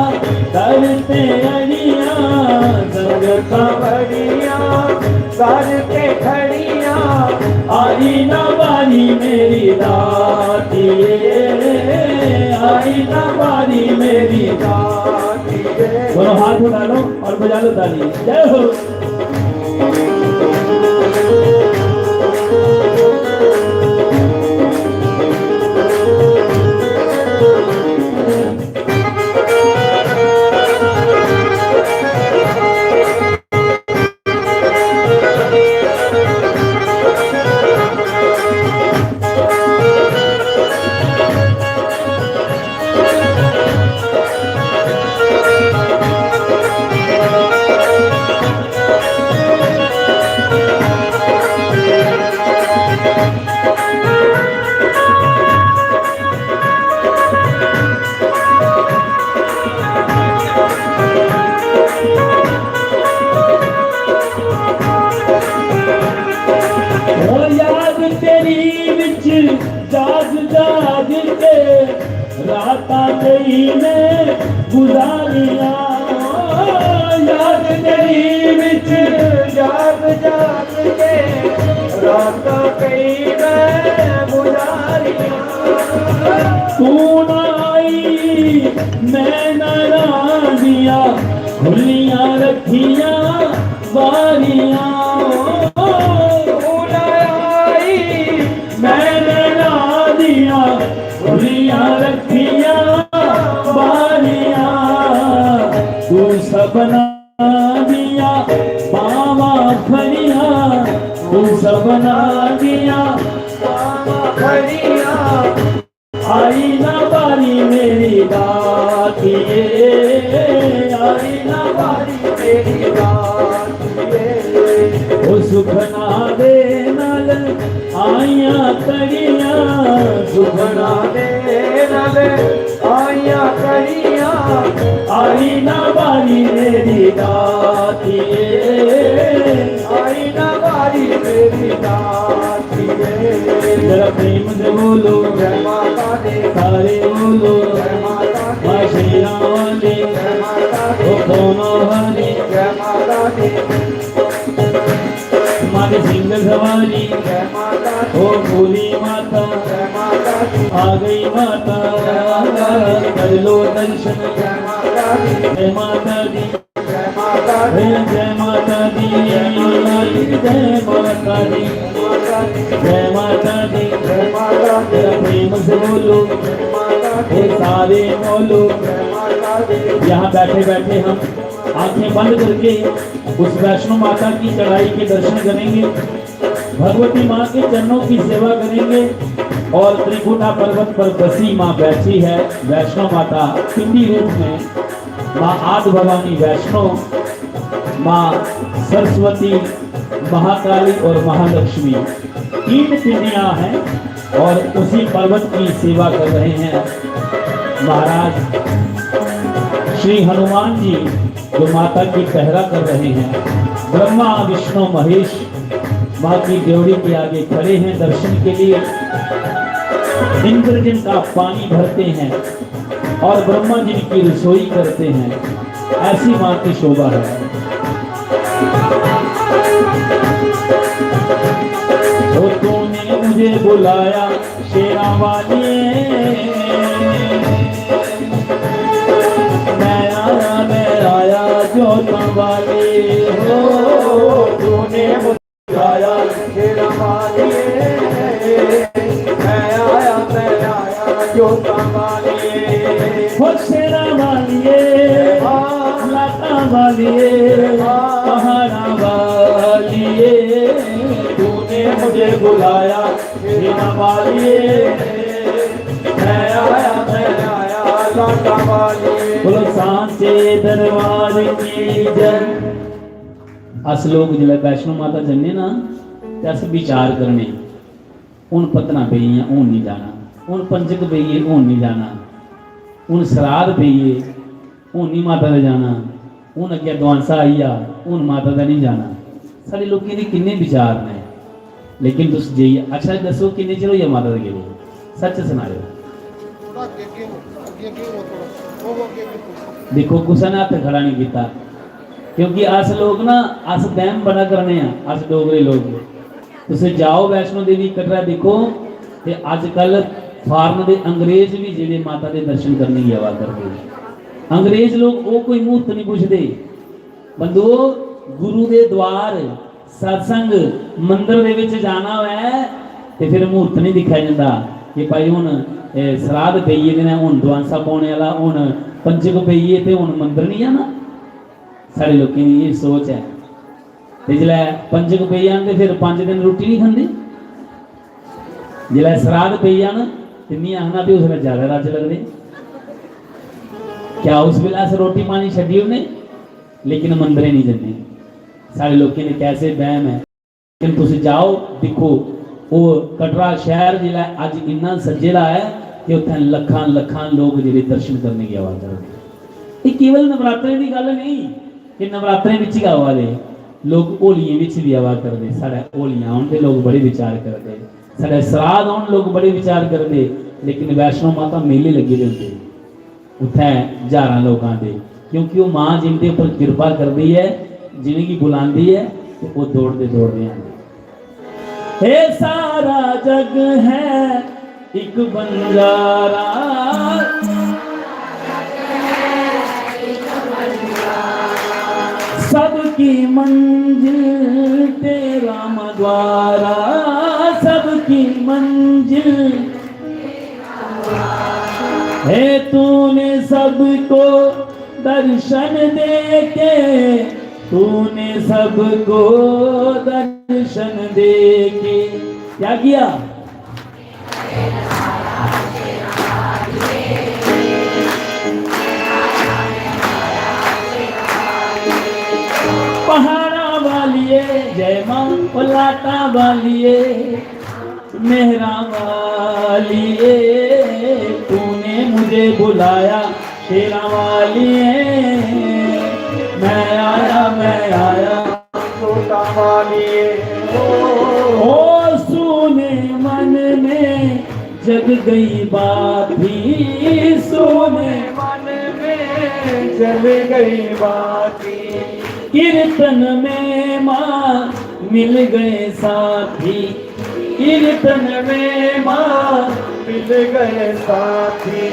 दर ते अड़ियां, संगतां बड़ियां दर ते खड़ियां। आई ना बारी मेरी दातिए, आई ना बारी मेरी दातिए। दोनों हाथ उठा लो और बजा लो ताली। जय हो। में गुजारियां। याद तेरी विच जाग जाग के रातां कई मैं गुजारियां। तू ना आई, मैं ना रांदियां, खुलियां रखियां बारियां। तू ना आई, मैं ना रांदियां, खुलियां रखियां बारियां। तू सबना दियां बावां फड़ियां, तू सबना दियां बावां फड़ियां। आई ना बारी मेरी दातिये, आई ना बारी मेरी दातिये। ओ सुखना दे नाल आइयां कड़ियां, सुखना दे नाल आइयां कड़ियां। आई ना बारी मेरी दातिये, आई ना बारी मेरी दातिये। जरा प्रेम से बोलो, जय माता दी। सारे बोलो, जय माता दी। माँ शेरां वाली, जय माता दी। ओ पौना वाली, जय माता दी। माँ सिंह सवारी, जय माता दी। ओ भोली माता, जय माता दी। आ गई माता, जय माता दी। कर लो दर्शन, जय माता दी। जय माता दी। जय माता दी। जय माता दी, जय माता दी, जय माता दी। जय माता दी, जय माता दी। जरा प्रेम से बोलो, जय माता दी। ये सारे बोलो, जय माता दी। यहाँ बैठे बैठे हम आंखें बंद करके उस वैष्णो माता की चढ़ाई के दर्शन करेंगे, भगवती माँ के चरणों की सेवा करेंगे। और त्रिकुटा पर्वत पर बसी माँ बैठी है वैष्णो माता, पिंडी रूप में माँ आद भवानी वैष्णो, माँ सरस्वती, महाकाली और महालक्ष्मी, तीन पिंडियां हैं और उसी पर्वत की सेवा कर रहे हैं महाराज श्री हनुमान जी, जो माता की पहरा कर रहे हैं। ब्रह्मा, विष्णु, महेश माँ की ड्योढ़ी के आगे खड़े हैं दर्शन के लिए। इंद्र जिनका पानी भरते हैं और ब्रह्मा जिनकी रसोई करते हैं, ऐसी माँ की शोभा है। ओ तूने मुझे बुलाया शेरां वाली, मैं आया, मैं आया जोतां वाली। हो, तूने मुझे बुलाया शेरां वाली, मैं आया, मैं आया जोतां वाली। हो शेरां वाली, लाटां वाली, पहाड़ां वाली, तूने मुझे बुलाया शेरां वाली, मैं आया, मैं आया लाटां वाली। बोलो सांचे दरबार की जय। अस लोग जिसलै वैष्णो माता जन्ने ना, ते अस विचार करने, हून पत्तनां पेई गेइयां, हून निं जाना, हून पंजक पेई गे, हून निं जाना, हून सराध पेई गे, हून निं माता दे जाना, हून अग्गें दुआंसा आई गेआ, हून माता दे निं जाना। साढ़े लोकें दे किन्ने विचार न, लेकिन तुस जाइयै, अच्छा दस्सो, किन्ने चिर होई गेआ माता दे गेदे? सच्च सनाएओ। दिक्खो, कुसै ने हत्थ खड़ा निं कीता, क्योंकि अस लोक ना, अस बैह्म बड़ा करने आं, अस डोगरे लोक। तुस जाओ वैष्णो देवी कटरा दिक्खो, ते अजकल फारन दे अंग्रेज बी जेह्ड़े माता दे दर्शन करने गी आवा करदे। अंग्रेज लोक ओह् कोई म्हूर्त निं पुछदे। बंधुओ, गुरु दे द्वार, सत्संग, मंदर दे विच जाना होऐ ते फिर म्हूर्त निं दिक्खेआ जंदा कि भाई हुन, ए, सराध पेई गेदे न, हुन दुआंसा पौने आह्ला, हुन पंजक पेई गे ते हुन मंदर निं जाना। साढ़े लोकें दी एह् सोच ऐ। ते जिसलै पंजक पेई जान ते फिर पंज दिन रुट्टी निं खंदे। जिसलै सराध पेई जान ते में आखना भी उसलै ज्यादा रज्ज लगदे। क्या उस बेल्लै अस रोटी पानी छड्डी ओड़ने, लेकिन मंदरें निं जन्ने? साढ़े लोकें दे कैसे बैह्म ऐ। लेकिन तुस जाओ, दिक्खो, ओह् कटरा शैह्र जिसलै अज्ज इन्ना सज्जे दा ऐ कि उत्थें लक्खां लक्खां लोक जेह्ड़े दर्शन करने गी आवा करदे। एह् केवल नवरात्रें दी गल्ल नेईं कि नवरात्रें बिच गै आवा दे, लोक होलियें बिच बी आवा करदे। साढ़े होलियां औन ते लोक बड़े विचार करदे, साढ़े सराध औन लोक बड़े विचार करदे, लेकिन वैष्णो माता मेले लग्गे दे होंदे। उत्थै ज्हारां लोक आंदे, क्योंकि ओह् मां जिंदे उप्पर किरपा करदी ऐ, जिनेंगी बुलांदी ऐ ते ओह् दौड़दे दौड़दे आंदे। हे सारा जग है एक बंजारा, सबकी मंजिल तेरा मद्वारा, सबकी मंजिल। हे तूने सबको दर्शन दे के, तूने सबको दर्शन दे के क्या किया? पहाड़ा वालिए, जय मां पलाटा वालिए, मेहरा वालिए, तूने मुझे बुलाया, शेरा वालिए, मैं आया, मैं आया, छोटा वालिए। ओ सोने मन में जग गई बाती, सोने मन में जग गई बाती, कीर्तन में माँ मिल गए साथी, कीर्तन में माँ मिल गए साथी।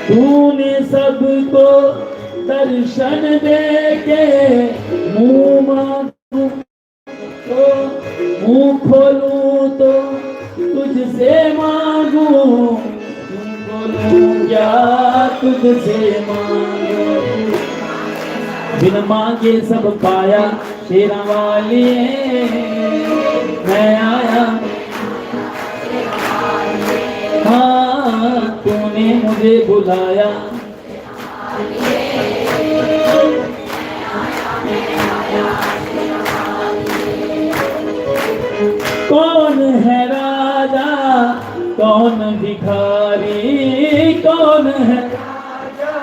तूने सबको दर्शन दे के मुंह मांगू तो, मुंह खोलूं तो तुझसे मांगू, मुंह खोलूं क्या तुझसे मांगू। बिन मांगे सब पाया, शेरा वाली मैं आया। हाँ, तूने मुझे बुलाया। कौन है राजा, कौन भिखारी, कौन है राजा,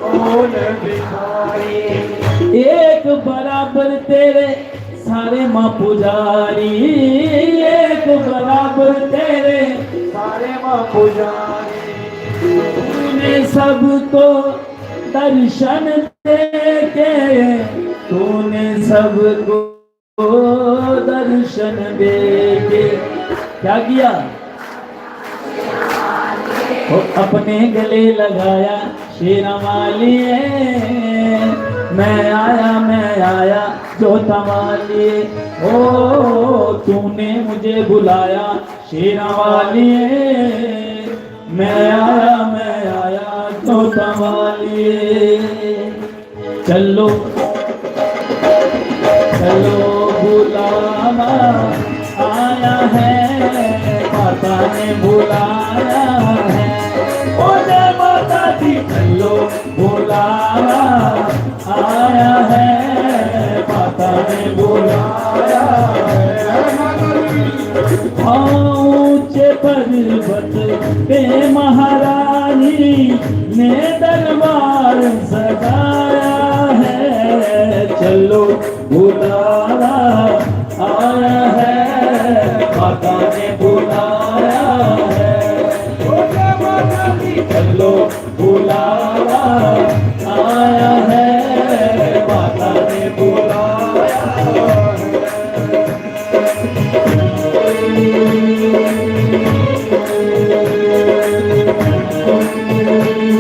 कौन भिखारी? एक बराबर तेरे सारे माँ पुजारी, एक बराबर तेरे सारे माँ पुजारी। तूने सबको दर्शन दे के, तूने सबको दर्शन दे के क्या किया? वो अपने गले लगाया, शेरा वालिए, मैं आया, मैं आया, जोता वालिए। ओ, तूने मुझे बुलाया, शेरा वालिए, मैं आया, मैं आया, जोता वालिए। चलो, चलो, बुलावा आया है, माता ने बुलाया है। ओ जय माता दी, चलो, बुलावा आया है, माता ने बुलाया है। हाँ, ऊंचे पर्वत पे महारानी ने दरबार सजाया है। चलो, बुलावा आया है, माता ने बुलाया है। ओ जय माता दी, चलो, बुलावा आया है, माता ने बुलाया है।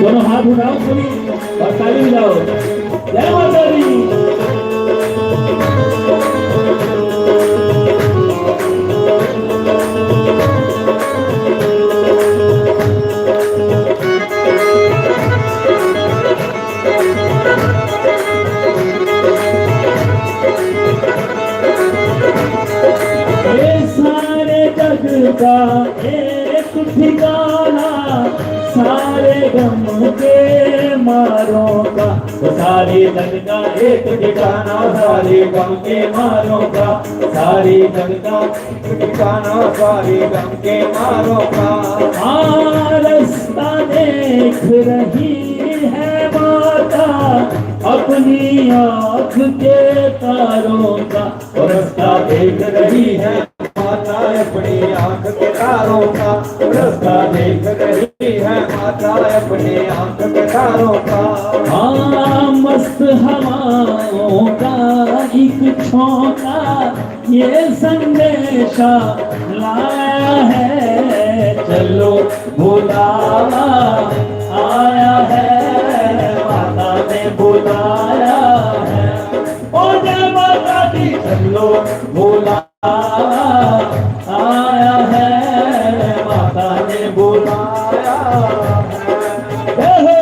दोनों हाथ उठाओ सभी और ताली बजाओ। जय माता दी। ये सारे जग का एक ठिकाना, सारे गम के मारों का। वो सारे जग का एक ठिकाना, सारे गम के मारों का, सारे जग का एक ठिकाना, सारे गम के मारों का। हाँ, रास्ता देख रही है माता अपनी आँख के तारों का। रास्ता देख रही है माता अपनी आँख के तारों का। रास्ता देख रही है अपने आंख के तारों का। हाँ, मस्त हवाओं का एक झोंका ये संदेशा लाया है। चलो, बुलावा आया है, माता ने बुलाया है। ओ जय माता दी, चलो, बुलावा आया है, माता ने बुलाया है। हे, हे।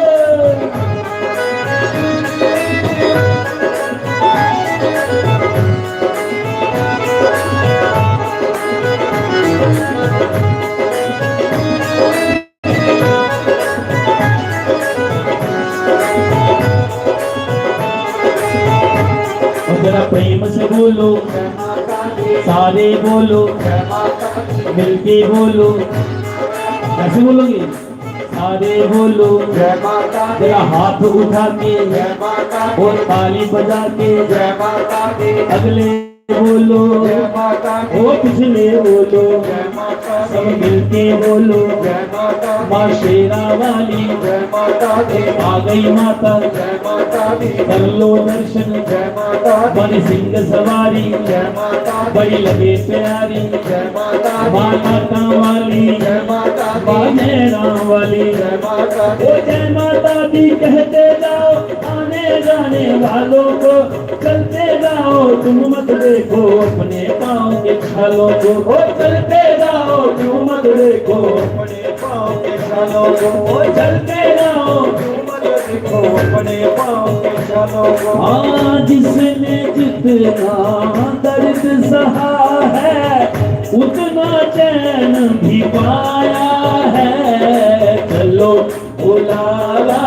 और जरा प्रेम से बोलो, सारे बोलो, मिलके बोलो। कैसे बोलोगे? सारे बोलो, जय माता दी। जरा हाथ उठा के, जय माता दी। और ताली बजा के, जय माता दी। अगले बोलो, जय माता दी। ओ पिछले बोलो, जय माता दी। सब मिलके बोलो, जय माता दी। माँ शेरा वाली, जय माता दी। आ गई माता, जय माता दी। कर लो दर्शन, जय माता दी। बड़ी सिंह सवारी, जय माता दी। बड़ी लगे प्यारी, जय माता दी। माँ लाटा वाली, जय माता दी। माँ नैना वाली, जय माता दी। ओ जय माता दी कहते जाओ आने जाने वालों को, चलते जाओ तुम मत देखो अपने पाँव के छालों को। ओ चलते जाओ तुम मत देखो अपने पाँव के छालों को। ओ चलते जाओ तुम मत देखो अपने पाँव के छालों को। हाँ, जिसने जितना दर्द सहा है, उतना चैन भी पाया है। चलो, बुलावा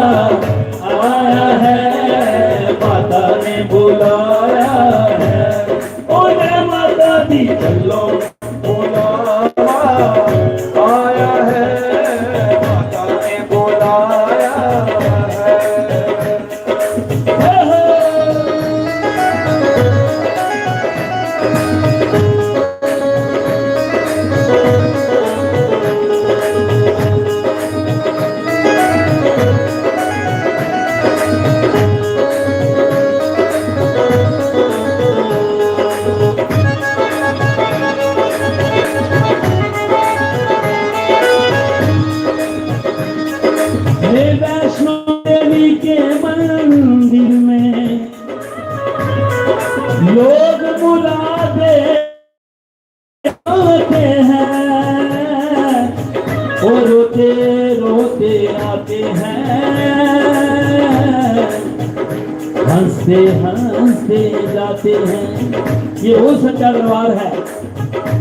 आया है, माता ने बुलाया है। ओ जय माता दी, चलो, बुलावा आया है, माता ने बुलाया है। हे वैष्णो देवी के मंदिर में लोग मुरादे आते हैं, वो रोते रोते आते हैं, हंसते हंसते जाते हैं। ये वो सच्चा दरबार है।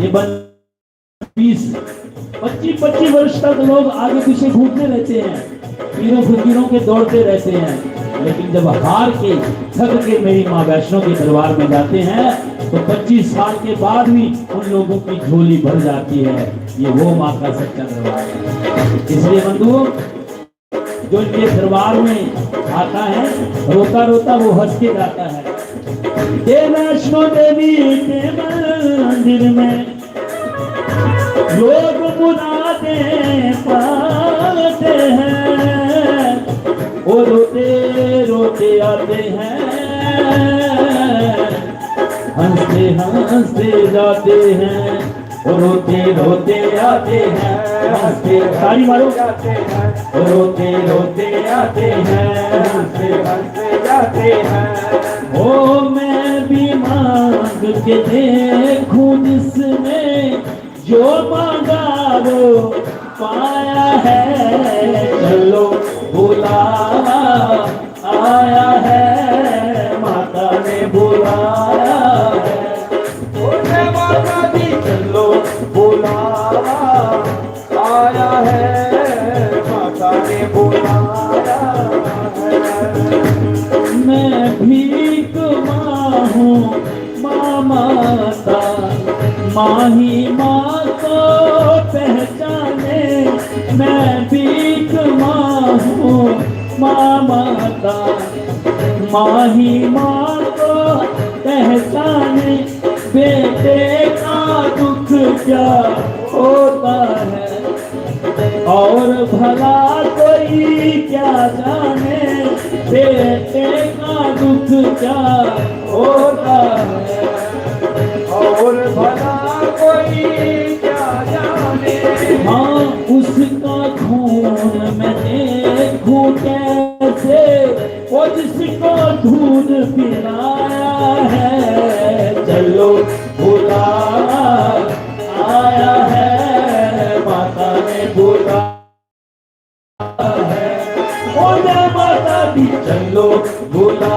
ये बन-, बीस, पच्चीस पच्चीस वर्ष तक लोग आगे पीछे घूमते रहते हैं, पीरों फकीरों के दौड़ते रहते हैं, लेकिन जब हार के, थक के मेरी माँ वैष्णो के दरबार में जाते हैं, तो पच्चीस साल के बाद भी उन लोगों की झोली भर जाती है। ये वो माँ का सच्चा दरबार है। इसलिए बंधुओं, जो इनके दरबार में आता है, रोता रोता वो हंस के जाता है। ये वैष्णो देवी के मंदिर में लोग मुरादे पाते हैं, वो रोते रोते आते हैं, हंसते हंसते जाते हैं, वो रोते रोते आते हैं, हंसते ताली मारो। जाते हैं, वो रोते रोते आते हैं, हंसते हंसते जाते हैं। ओ मैं भी मांग के देखूं, जिसने जो मांगा वो पाया है। चलो, बुलावा आया है, माता ने बुलाया है। ओ जय माता दी, चलो, बुलावा आया है, माता ने बुलाया है। मैं भीख मांगू माँ माता, माँ ही माँ को पहचाने। मैं भीख मांगू माँ माता, माँ ही माँ को पहचाने। बेटे का दुख क्या होता है, और भला कोई क्या जाने, बेटे का दुख क्या होता है। और भला कोई क्या जाने। हाँ, उसका खून मैं देखूं कैसे, वो जिसको दूध पिलाया है। चलो, बुला आया है, माता ने बुला है। ओ जय माता दी, चलो, बुला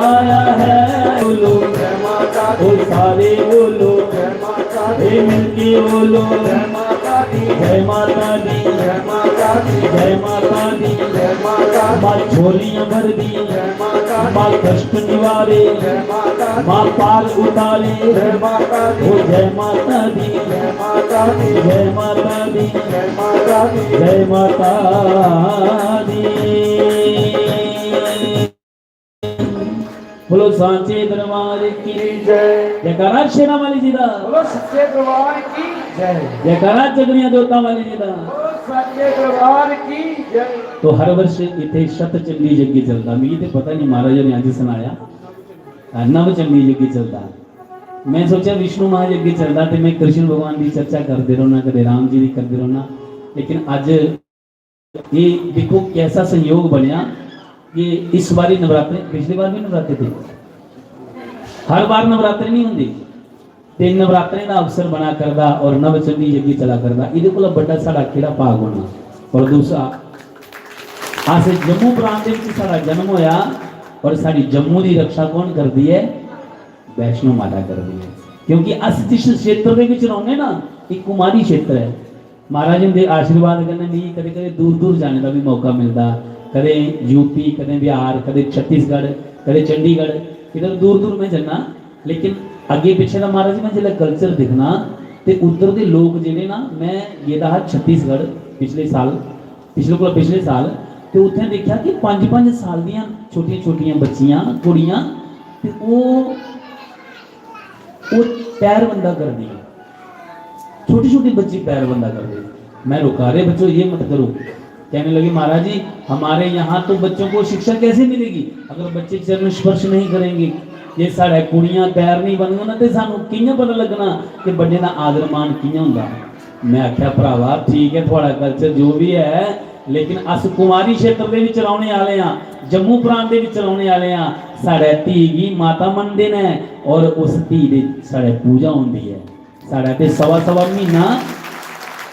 आया है। बोलो जय माता दी। ओ सारे बोलो जय माता दी। ए मिलके बोलो जय माता दी। जय माता दी, जय माता दी, जय माता दी, जय माता दी। माँ झोलियां भर दी, जय माता दी। माँ कष्ट निवारे, जय माता दी। माँ पार उतारे, जय माता दी। ओ जय माता दी, जय माता दी, जय माता दी, जय माता दी, जय माता दी। बोलो सांचे दरबार की की जय। जयकारा शेरां वाली जी दा। बोलो सच्चे दरबार की जय। जयकारा जगनिया जोतां वाली जी दा। बोलो सच्चे दरबार की जय। तो हर वर्ष इत्थे शत चंडी यज्ञ चलदा, मिगी ते पता नहीं, महाराज होरें अज्ज सनाया, अ, नव चंडी यज्ञ चलदा। मैं सोचेआ विष्णु महायज्ञ चलदा ते मैं कृष्ण भगवान दी चर्चा करदे रौह्ना, कदे राम जी दी करदे रौह्ना, लेकिन अज्ज ये देखो कैसा संयोग बनेआ कि इस बारी नवरात्रे, पिछली बार भी नवरात्रे थे, हर बार नवरात्रे नहीं होंदे, ते नवरात्रें दा अवसर बना करदा और नवचंडी यज्ञ चला करदा, एह्दे कोला बड्डा साढ़ा केह्ड़ा भाग होना? और दूसरा, अस जम्मू प्रांत दे विच साढ़ा जन्म होया और साढ़ी जम्मू दी रक्षा कौन करदी ऐ? वैष्णो माता करदी ऐ। क्योंकि अस जिस क्षेत्र दे विच रौह्ने ना, एह् कुमारी क्षेत्र ऐ। महाराज हुंदे आशीर्वाद कन्नै मिगी कदें-कदें दूर-दूर जाने दा बी मौका मिलदा, कदें यूपी, कदें बिहार, कदें छत्तीसगढ़, कदें चंडीगढ़, इधर दूर-दूर में जन्ना। लेकिन अग्गें पिच्छें दा महाराज, में जिसलै culture दिक्खना ते उद्धर दे लोक जेह्ड़े ना, में गेदा हा छत्तीसगढ़ पिछले साल, पिछले कोला पिछले साल, ते उत्थें दिक्खेआ कि पंज पंज साल दियां छोटियां छोटियां बच्चियां, कुड़ियां, ते ओह्, ओह् पैर बंदा करदियां, छोटी छोटी बच्ची पैर बंदा करदे। मैं रोका, "अरे बच्चों, ये मत करो।" कहने लगे, "महाराज जी, हमारे यहाँ तो बच्चों को शिक्षा कैसे मिलेगी अगर बच्चे चरण स्पर्श नहीं करेंगे? ये साढ़े कुड़ियां पैर नहीं बनगन ना, ते सानू कि'यां पता लगना कि बड्डे दा आदर मान कि'यां होंदा?" मैं आख्या, "भरावा, ठीक है, थुआड़ा culture जो भी है, लेकिन अस कुमारी क्षेत्र दे विच रौहने आले आं, जम्मू प्रांत दे विच रौहने आले आं, साढ़े धी गी माता मनदे न और उस धी दे साढ़े पूजा होंदी है। साढ़े ते सवा सवा महीना,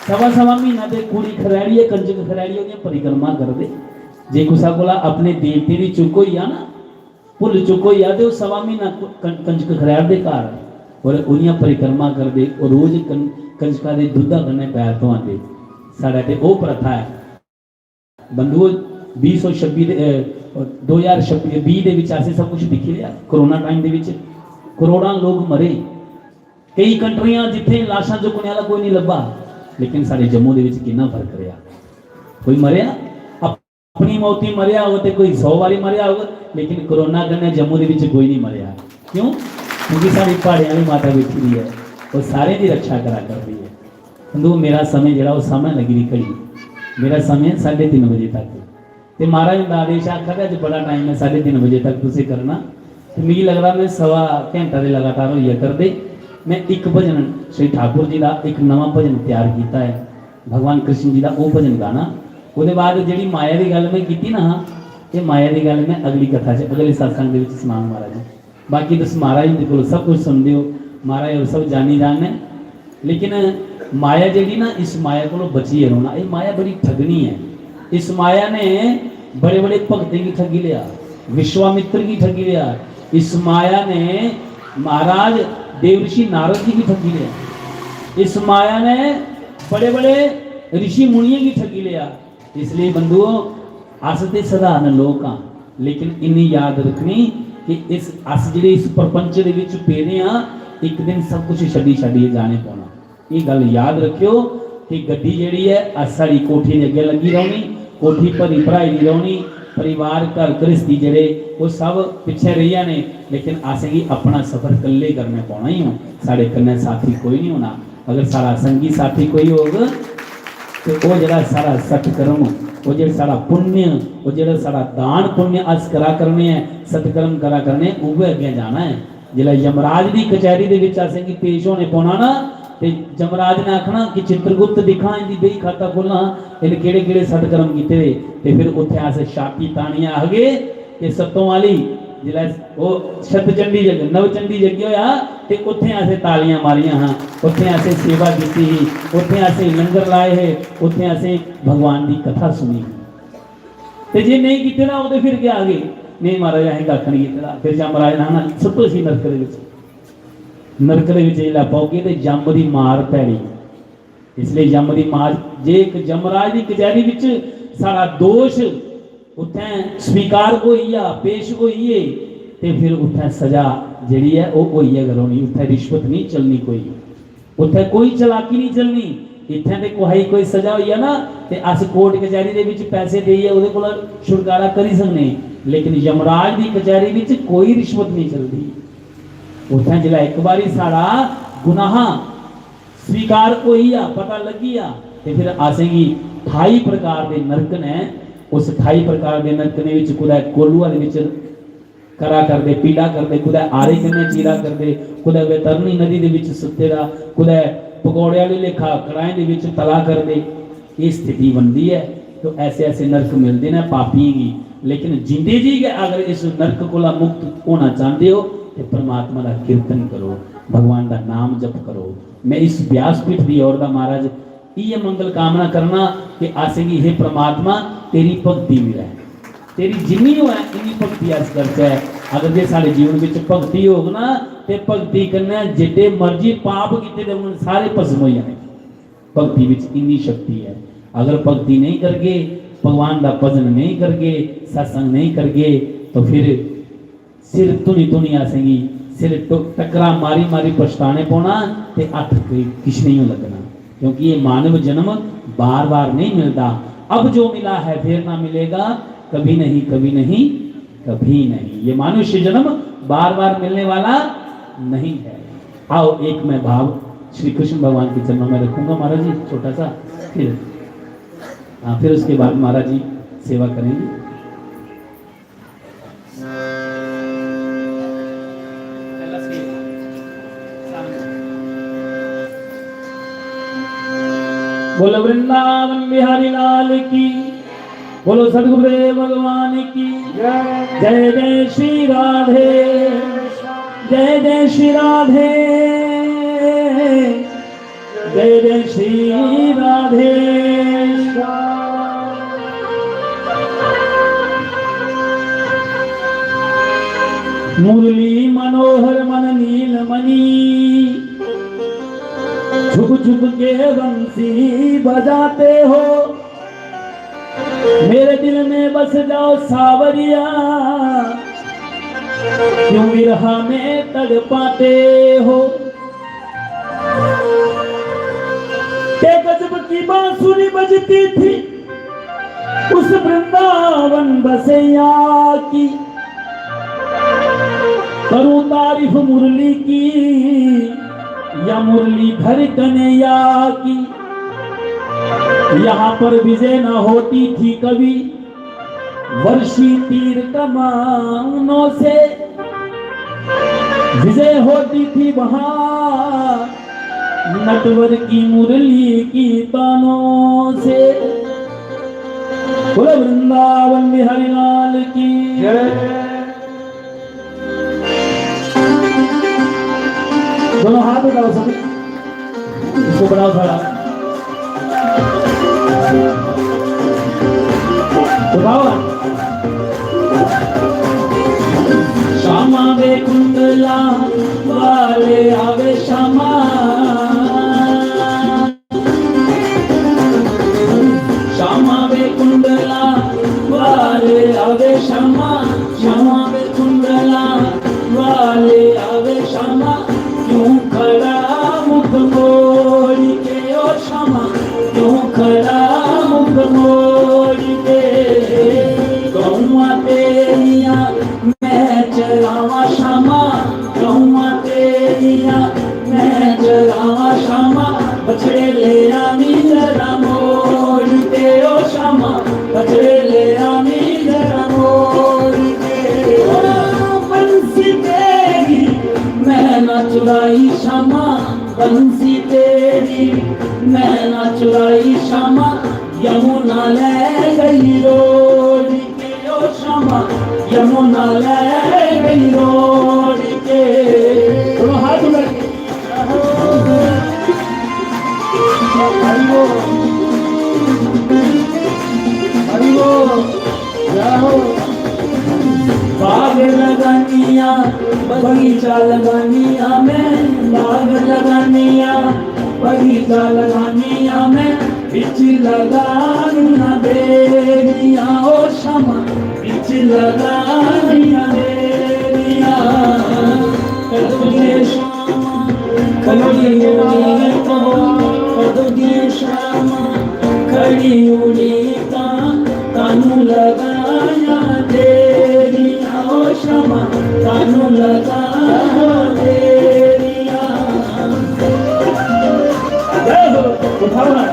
सवा सवा महीना ते कुड़ी खरैड़ियै, कंजक खरैड़ियै ओह्दियां परिक्रमा करदे। जे कुसै कोला अपने देवते दी चुक होई जा ना, भुल्ल चुक होई जा, ते ओह् सवा महीना कु-, कं-, कंजक खरैड़दे घर, और ओह्दियां परिक्रमा करदे, ओह् रोज कं-, कंजका दे दुद्धा कन्नै पैर धोआंदे। साढ़े ते ओह् प्रथा ऐ। बंधुओ, बीह् सौ छब्बी दे, अ, दो ज्हार छब्बी, बीह् दे विच असें सब कुछ दिक्खी लिया। कोरोना time दे विच करोड़ां लोक मरे। केई कंट्रियां जित्थें लाशां चुक्कने आह्ला कोई नहीं लब्भा, लेकिन साढ़े जम्मू दे विच किन्ना फर्क रेहा। कोई मरेआ? अपनी मौती मरेआ होग ते कोई सौ बारी मरेआ होग, लेकिन कोरोना कन्नै जम्मू दे विच कोई नहीं मरेआ। क्यों? क्योंकि साढ़ी प्हाड़ें आह्ली माता बैठी दी ऐ, ओह् सारें दी रक्षा करा करदी ऐ। बंधुओ, मेरा समें जेह्ड़ा ओह् सामनै लग्गी दी घड़ी, मेरा समें साढ़े तिन्न बजे तक। ते महाराज हुंदा आदेश आखा दा, "अज्ज बड़ा time ऐ, साढ़े तिन्न बजे तक तुसें करना।" ते मिगी लगदा में सवा घैंटा दे लगातार होई जा करदे। में इक भजन श्री ठाकुर जी दा इक नमां भजन त्यार कीता ऐ, भगवान कृष्ण जी दा ओह् भजन गाना। ओह्दे बाद जेह्ड़ी माया दी गल्ल में कीती ना हा, एह् माया दी गल्ल में अगली कथा च, अगले सत्संग दे विच सनांग महाराज जी। बाकी तुस महाराज हुंदे कोल सब कुछ सुनदे हो, महाराज होर सब जानी जान न। लेकिन माया जेह्ड़ी ना, इस माया कोलों बचियै रौह्ना। एह् माया बड़ी ठगनी ऐ। इस माया ने बड़े-बड़े भगतें गी ठगी लेआ, विश्वामित्र गी ठगी लेआ। इस माया ने महाराज देव ऋषि नारद जी गी ठगी लेआ। इस माया ने बड़े-बड़े ऋषि मुनियें गी ठगी लेआ। इसलिए बंधुओ, अस ते सधारण लोक आं, लेकिन इन्नी याद रखनी कि इस, अस जेह्ड़े इस प्रपंच दे विच पेदे आं, इक दिन सब कुछ छड्डी, छड्डियै जाने पौना। एह् गल्ल याद रखेओ कि गड्डी जेह्ड़ी ऐ, अस, साढ़ी कोठी दे अग्गें लग्गी रौह्नी, कोठी भरी भराई दी रौह्नी, परिवार, घर घ्रिस्ती जेह्ड़े, ओह् सब पिच्छें रेही जाने, लेकिन असेंगी अपना सफर कल्ले करने पौना ही हून। साढ़े कन्नै साथी कोई नहीं होना। अगर साढ़ा संगी साथी कोई होग, ते ओह् जेह्ड़ा साढ़ा सत्कर्म, ओह् जेह्ड़ा साढ़ा पुण्य, ओह् जेह्ड़ा साढ़ा दान पुण्य अस करा करने आं, सत्कर्म करा करने आं, उ'ऐ अग्गें जाना ऐ। जिसलै यमराज दी कचैह्री दे बिच असेंगी पेश होने पौना ना, ते यमराज ने आखना कि चित्रगुप्त दिक्खां, इंदी बेही खाता खोलां, इ'नें केह्ड़े केह्ड़े सत्कर्म कीते दे। ते फिर उत्थै अस छाती तानियै आखगे कि सत्तों आह्ली, जिसलै ओह् शतचंडी यज्ञ, नवचंडी यज्ञ होआ, ते उत्थै असें तालियां मारियां हां, उत्थै असें सेवा कीती ही, उत्थै असें लंगर लाए हे, उत्थै असें भगवान दी कथा सुनी ही। ते जे नेईं कीते दा होग ते फिर केह् आखगे? नेईं महाराज, असें कक्ख नेईं कीते दा। फिर यमराज ने आखना, "सुट्टो इसी नरक दे बिच।" नरक दे बिच जिसलै पौगे ते यम दी मार भैड़ी। इसलेई यम दी मार, जे इक यमराज दी कचैह्री बिच साढ़ा दोश उत्थें स्वीकार होई गेआ, पेश होई गे, ते फिर उत्थें सजा जेह्ड़ी ऐ, ओह् होई गै रौह्नी। उत्थें रिश्वत नेईं चलनी कोई, उत्थें कोई चलाकी नेईं चलनी। इत्थें ते कुसै गी कोई सजा होई जा ना, ते अस कोर्ट कचैह्री दे बिच पैसे देइयै ओह्दे कोला छुटकारा करी सकने, लेकिन यमराज दी कचैह्री बिच कोई रिश्वत नेईं चलदी। उत्थें जिसलै इक बारी साढ़ा गुनाह स्वीकार होई गेआ, पता लग्गी गेआ, ते फिर असेंगी ठाई प्रकार दे नरक न। उस ठाई प्रकार दे नरक दे बिच कुदै कोलूआ दे बिच करा करदे, पीड़ा करदे, कुदै आरे कन्नै चीरा करदे, कुदै वैतरणी नदी दे बिच सुत्ते दा, कुदै पकौड़े आह्ली लेखा कढ़ाएं दे बिच तला करदे। एह् स्थिति बनदी ऐ। तो ऐसे ऐसे नरक मिलदे न पापियें गी, लेकिन जींदे जी गै अगर इस नरक कोला मुक्त होना चांह्दे ओ ते परमात्मा दा कीर्तन करो, भगवान दा नाम जप करो। मैं इस व्यासपीठ दी ओर दा महाराज इ'यै मंगल कामना करना कि असेंगी, हे परमात्मा, तेरी भक्ति मिलै, तेरी जिन्नी होऐ इन्नी भक्ति अस करचै। अगर जे साढ़े जीवन बिच भक्ति होग ना, ते भक्ति कन्नै जिड्डे मर्जी पाप कीते दे होन, सारे भस्म होई जाने। भक्ति बिच इन्नी शक्ति ऐ। अगर भक्ति नेईं करगे, भगवान दा भजन नेईं करगे, सत्संग नेईं करगे, तो फिर सिर धुनी धुनी असेंगी, सिर टो-, टक्करा मारी मारी पछताने पौना, ते हत्थ कोई किश नेईं लग्गना, क्योंकि ये मानव जन्म बार बार नहीं मिलता। अब जो मिला है फिर ना मिलेगा, कभी नहीं, कभी नहीं, कभी नहीं। ये मनुष्य जन्म बार बार मिलने वाला नहीं है। आओ, एक मैं भाव श्री कृष्ण भगवान के चरणों में रखूंगा महाराज जी, छोटा सा, फिर, हाँ, फिर उसके बाद महाराज जी सेवा करेंगे। बोलो वृंदावन बिहारी लाल की, बोलो सदगुरुदेव भगवान की जय। जय जय श्री राधे, जय जय श्री राधे, जय जय श्री राधे। मुरली मनोहर मन नील मणि, झुक झुक के बंसी बजाते हो। मेरे दिल में बस जाओ सावरिया, क्यों विरहा में तड़पाते हो। के गजब की बांसुरी बजती थी उस वृंदावन बसैया की। करूं तारीफ मुरली की या मुरलीधर कन्हैया की। यहाँ पर विजय न होती थी कभी, वर्षी तीर कमानों से। विजय होती थी वहां नटवर की मुरली की तानों से। बोलो वृंदावन बिहारी लाल की जय। दोनों हाथ उठाओ सभी, इसको बढ़ाओ थोड़ा, उठाओ। श्यामा वे कुंडला वाले आवे श्यामा। श्यामा वे कुंडला वाले आवे श्यामा, श्यामा वे कुंडला वाले आवे श्यामा। क्यों खड़ा मुख मोड़ के ओ श्यामा, क्यों खड़ा मुख मोड़ के। गौवा तेरिया मैं चरावा श्यामा, गौवा तेरिया मैं चरावा श्यामा। बछड़े ले आवी रामो। शामा, बंसी तेरी मैना चुराई शामा, यमुना ले गई रोड़ी के। ओ शामा, यमुना ले गई रोड़ी के। दोनों हाथ उठा के। हरि बोल। हरि बोल। जय हो। बाग लगानिया, बगीचा लगानिया मैं, बाग लगानिया, बगीचा लगानिया मैं, बिच लगानिया बेरिया ओ शामा, बिच लगानिया बेरिया। कदों ये शामा, कदों ये शामा, कदों ये शामा, खड़ी उड़ीकां, कानू लगाया तेरिया ओ शामा, कानू लगाया तेरिया। जय हो, उठाओ ना।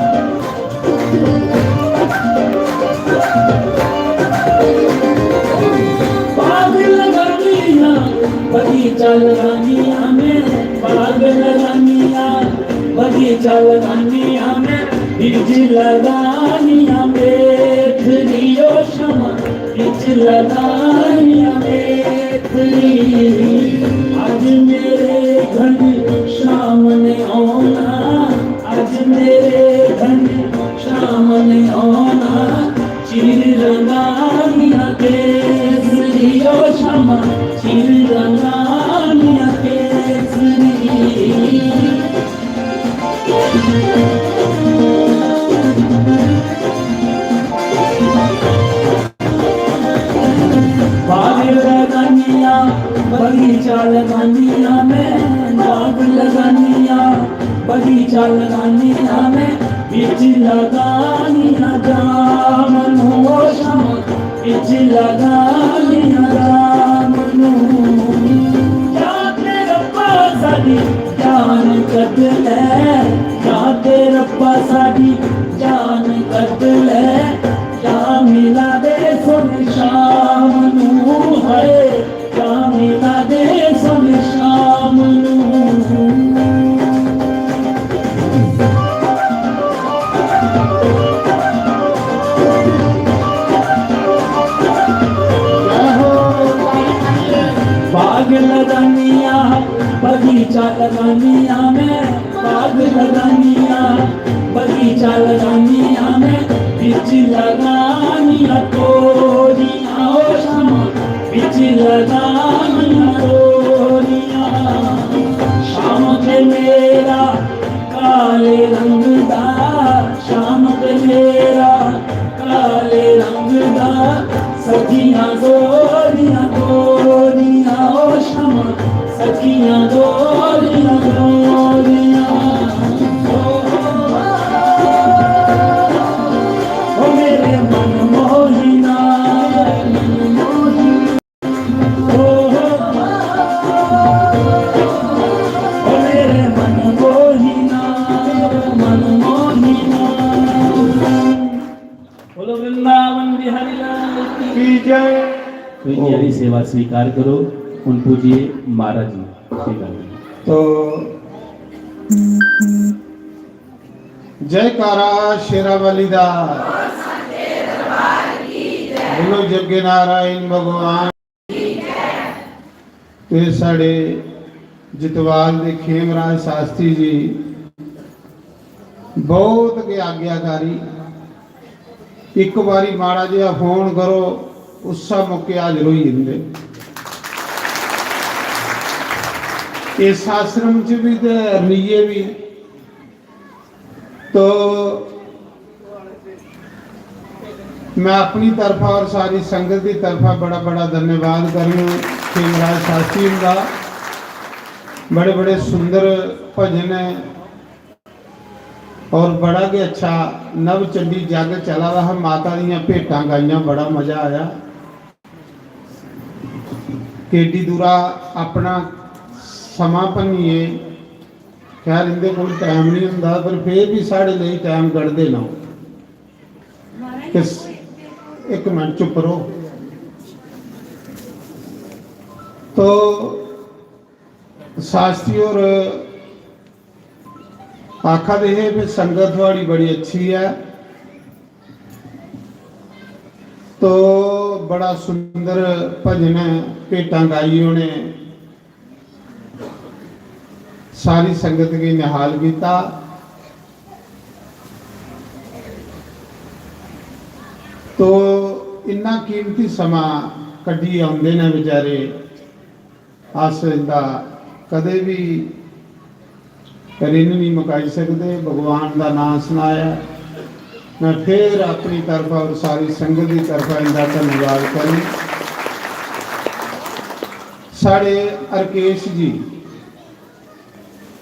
बाग लगानिया, बगीचा लगानिया मैं, बाग लगानिया, बगीचा लगानिया मैं, बीज लगानिया मेथरी ओ शामा, बीज लगानिया मेथरी। आज मेरे घर शाम ने आना, आज मेरे घर शाम ने आना, चिर रंगानिया केसरी ओ शामा, चिर रंगानिया केसरी। बाग लगानिया, बगीचा लगानिया मैं, बाग लगानिया, बगीचा लगानिया मैं, बिच लगानिया जामनू ओ शामा, बिच लगानिया जामनू। या ते रब्बा साडी जान कद ले, या ते रब्बा साडी जान कद ले, या मिला दे सुन शाम नू है, या मिला दे सुन शाम नू। बाग लगानिया, बगीचा लगानिया मैं, बाग लगानिया, बगीचा लगानिया मैं, बिच लगानिया तोरियां ओ शामा, बिच लगानिया तोरियां। शाम ते मेरा काले रंग दा, शाम ते मेरा काले रंग दा, सखियां गोरियां गोरियां ओ शामा, सखियां गोरियां गोरियां। ओ, ओ मेरे मन मोहिना, ओ, ओ मेरे मन मोहिना, मन मोहिना। बोलो वृंदावन बिहारी लाल की। की जय। तो इनकी सेवा स्वीकार करो, उन पूजिए महाराज जी स्वीकार करो। तो जयकारा शेरा वाली दा। बोलो जग्गे नारायण भगवान। ते साढ़े जितवाल दे खेमराज शास्त्री जी बहुत गै आज्ञाकारी। इक बारी माड़ा जेहा फोन करो, उस्सै मौके हाजर होई जंदे। इस आश्रम च बी ते रलियै बी। तो मैं अपनी तरफा और सारी संगत दी तरफा बड़ा बड़ा धन्यवाद करना खेमराज शास्त्री हुंदा। बड़े बड़े सुंदर भजन है और बड़ा गै अच्छा नवचंडी जग चला दा हा। माता दियां भेटां गाइयां, बड़ा मजा आया। केडी दूरा अपना समां भन्नियै, खैर इंदे कोल टाइम नहीं हुंदा, पर फिर भी साढ़े लेई टाइम कड्ढदे न ओह्। ते स-, इक मिनट चुप रहो। तो शास्त्री होर आखा दे हे कि संगत थुआड़ी बड़ी अच्छी ऐ, तो बड़ा सुंदर भजन ऐ, भेटां गाई उ'नें सारी संगत गी निहाल कीता। तो इन्ना कीमती समां कड्ढियै औंदे न बेचारे, अस इंदा कदें बी ऋण नहीं मकाई सकदे। भगवान दा नांऽ सनाया, मैं फिर अपनी तरफा और सारी संगत दी तरफा इंदा धन्यवाद करूं। साढ़े हरकेश जी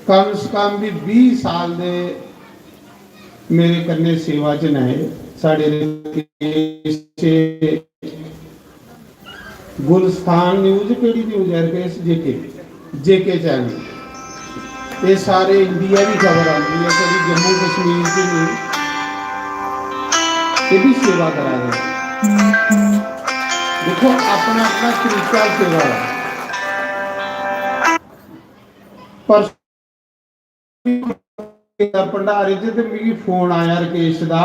कम से कम भी बीह साल दे मेरे कन्नै सेवा च न। साढ़े हरकेश गुलस्तान न्यूज, केह्ड़ी न्यूज ऐ रकेश? जेके, जेके चैनल। ये सारे इंडिया दी खबर आंदी है, कभी जम्मू कश्मीर की नहीं। ये भी सेवा करा रहे हैं। देखो, अपना अपना तरीका सेवा है। पर भंडारे च ते मिगी फोन आया रकेश दा,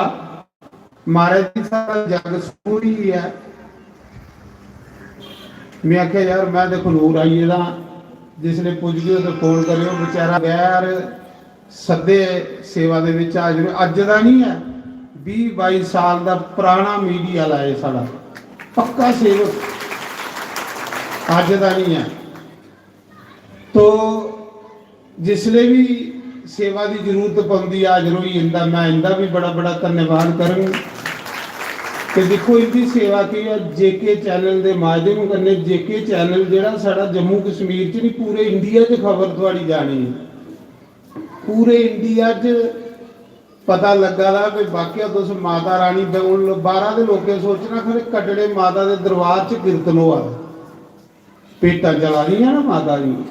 "महाराज जी, साढ़ा जग सूही ऐ।" मैं आखेआ, "यार, मैं ते खनूर आई गेदा, जिसले पुजगे ते फोन करेओ।" बेचारा गैर सद्दे सेवा दे विच हाजर, अज्ज दा नहीं है, बीह बाई साल दा पुराना मीडिया आह्ला ऐ साढ़ा, पक्का सेवक, अज्ज दा नहीं है। तो जिसले भी सेवा दी जरूरत पौंदी, हाजर होई जंदा। मैं इंदा भी बड़ा बड़ा धन्यवाद करङ। ते दिक्खो, इंदी सेवा केह् ऐ, जेके चैनल दे माध्यम कन्नै, जेके चैनल जेह्ड़ा साढ़ा जम्मू कश्मीर च नहीं, पूरे इंडिया च खबर थुआड़ी जानी है। पूरे इंडिया च पता लग्गा दा कि वाकया तुस माता रानी दे, हून बाहरा दे लोकें सोचना खरे कटड़े माता दे दरबार च कीर्तन होआ दा। भेटां चला दियां ना माता दी।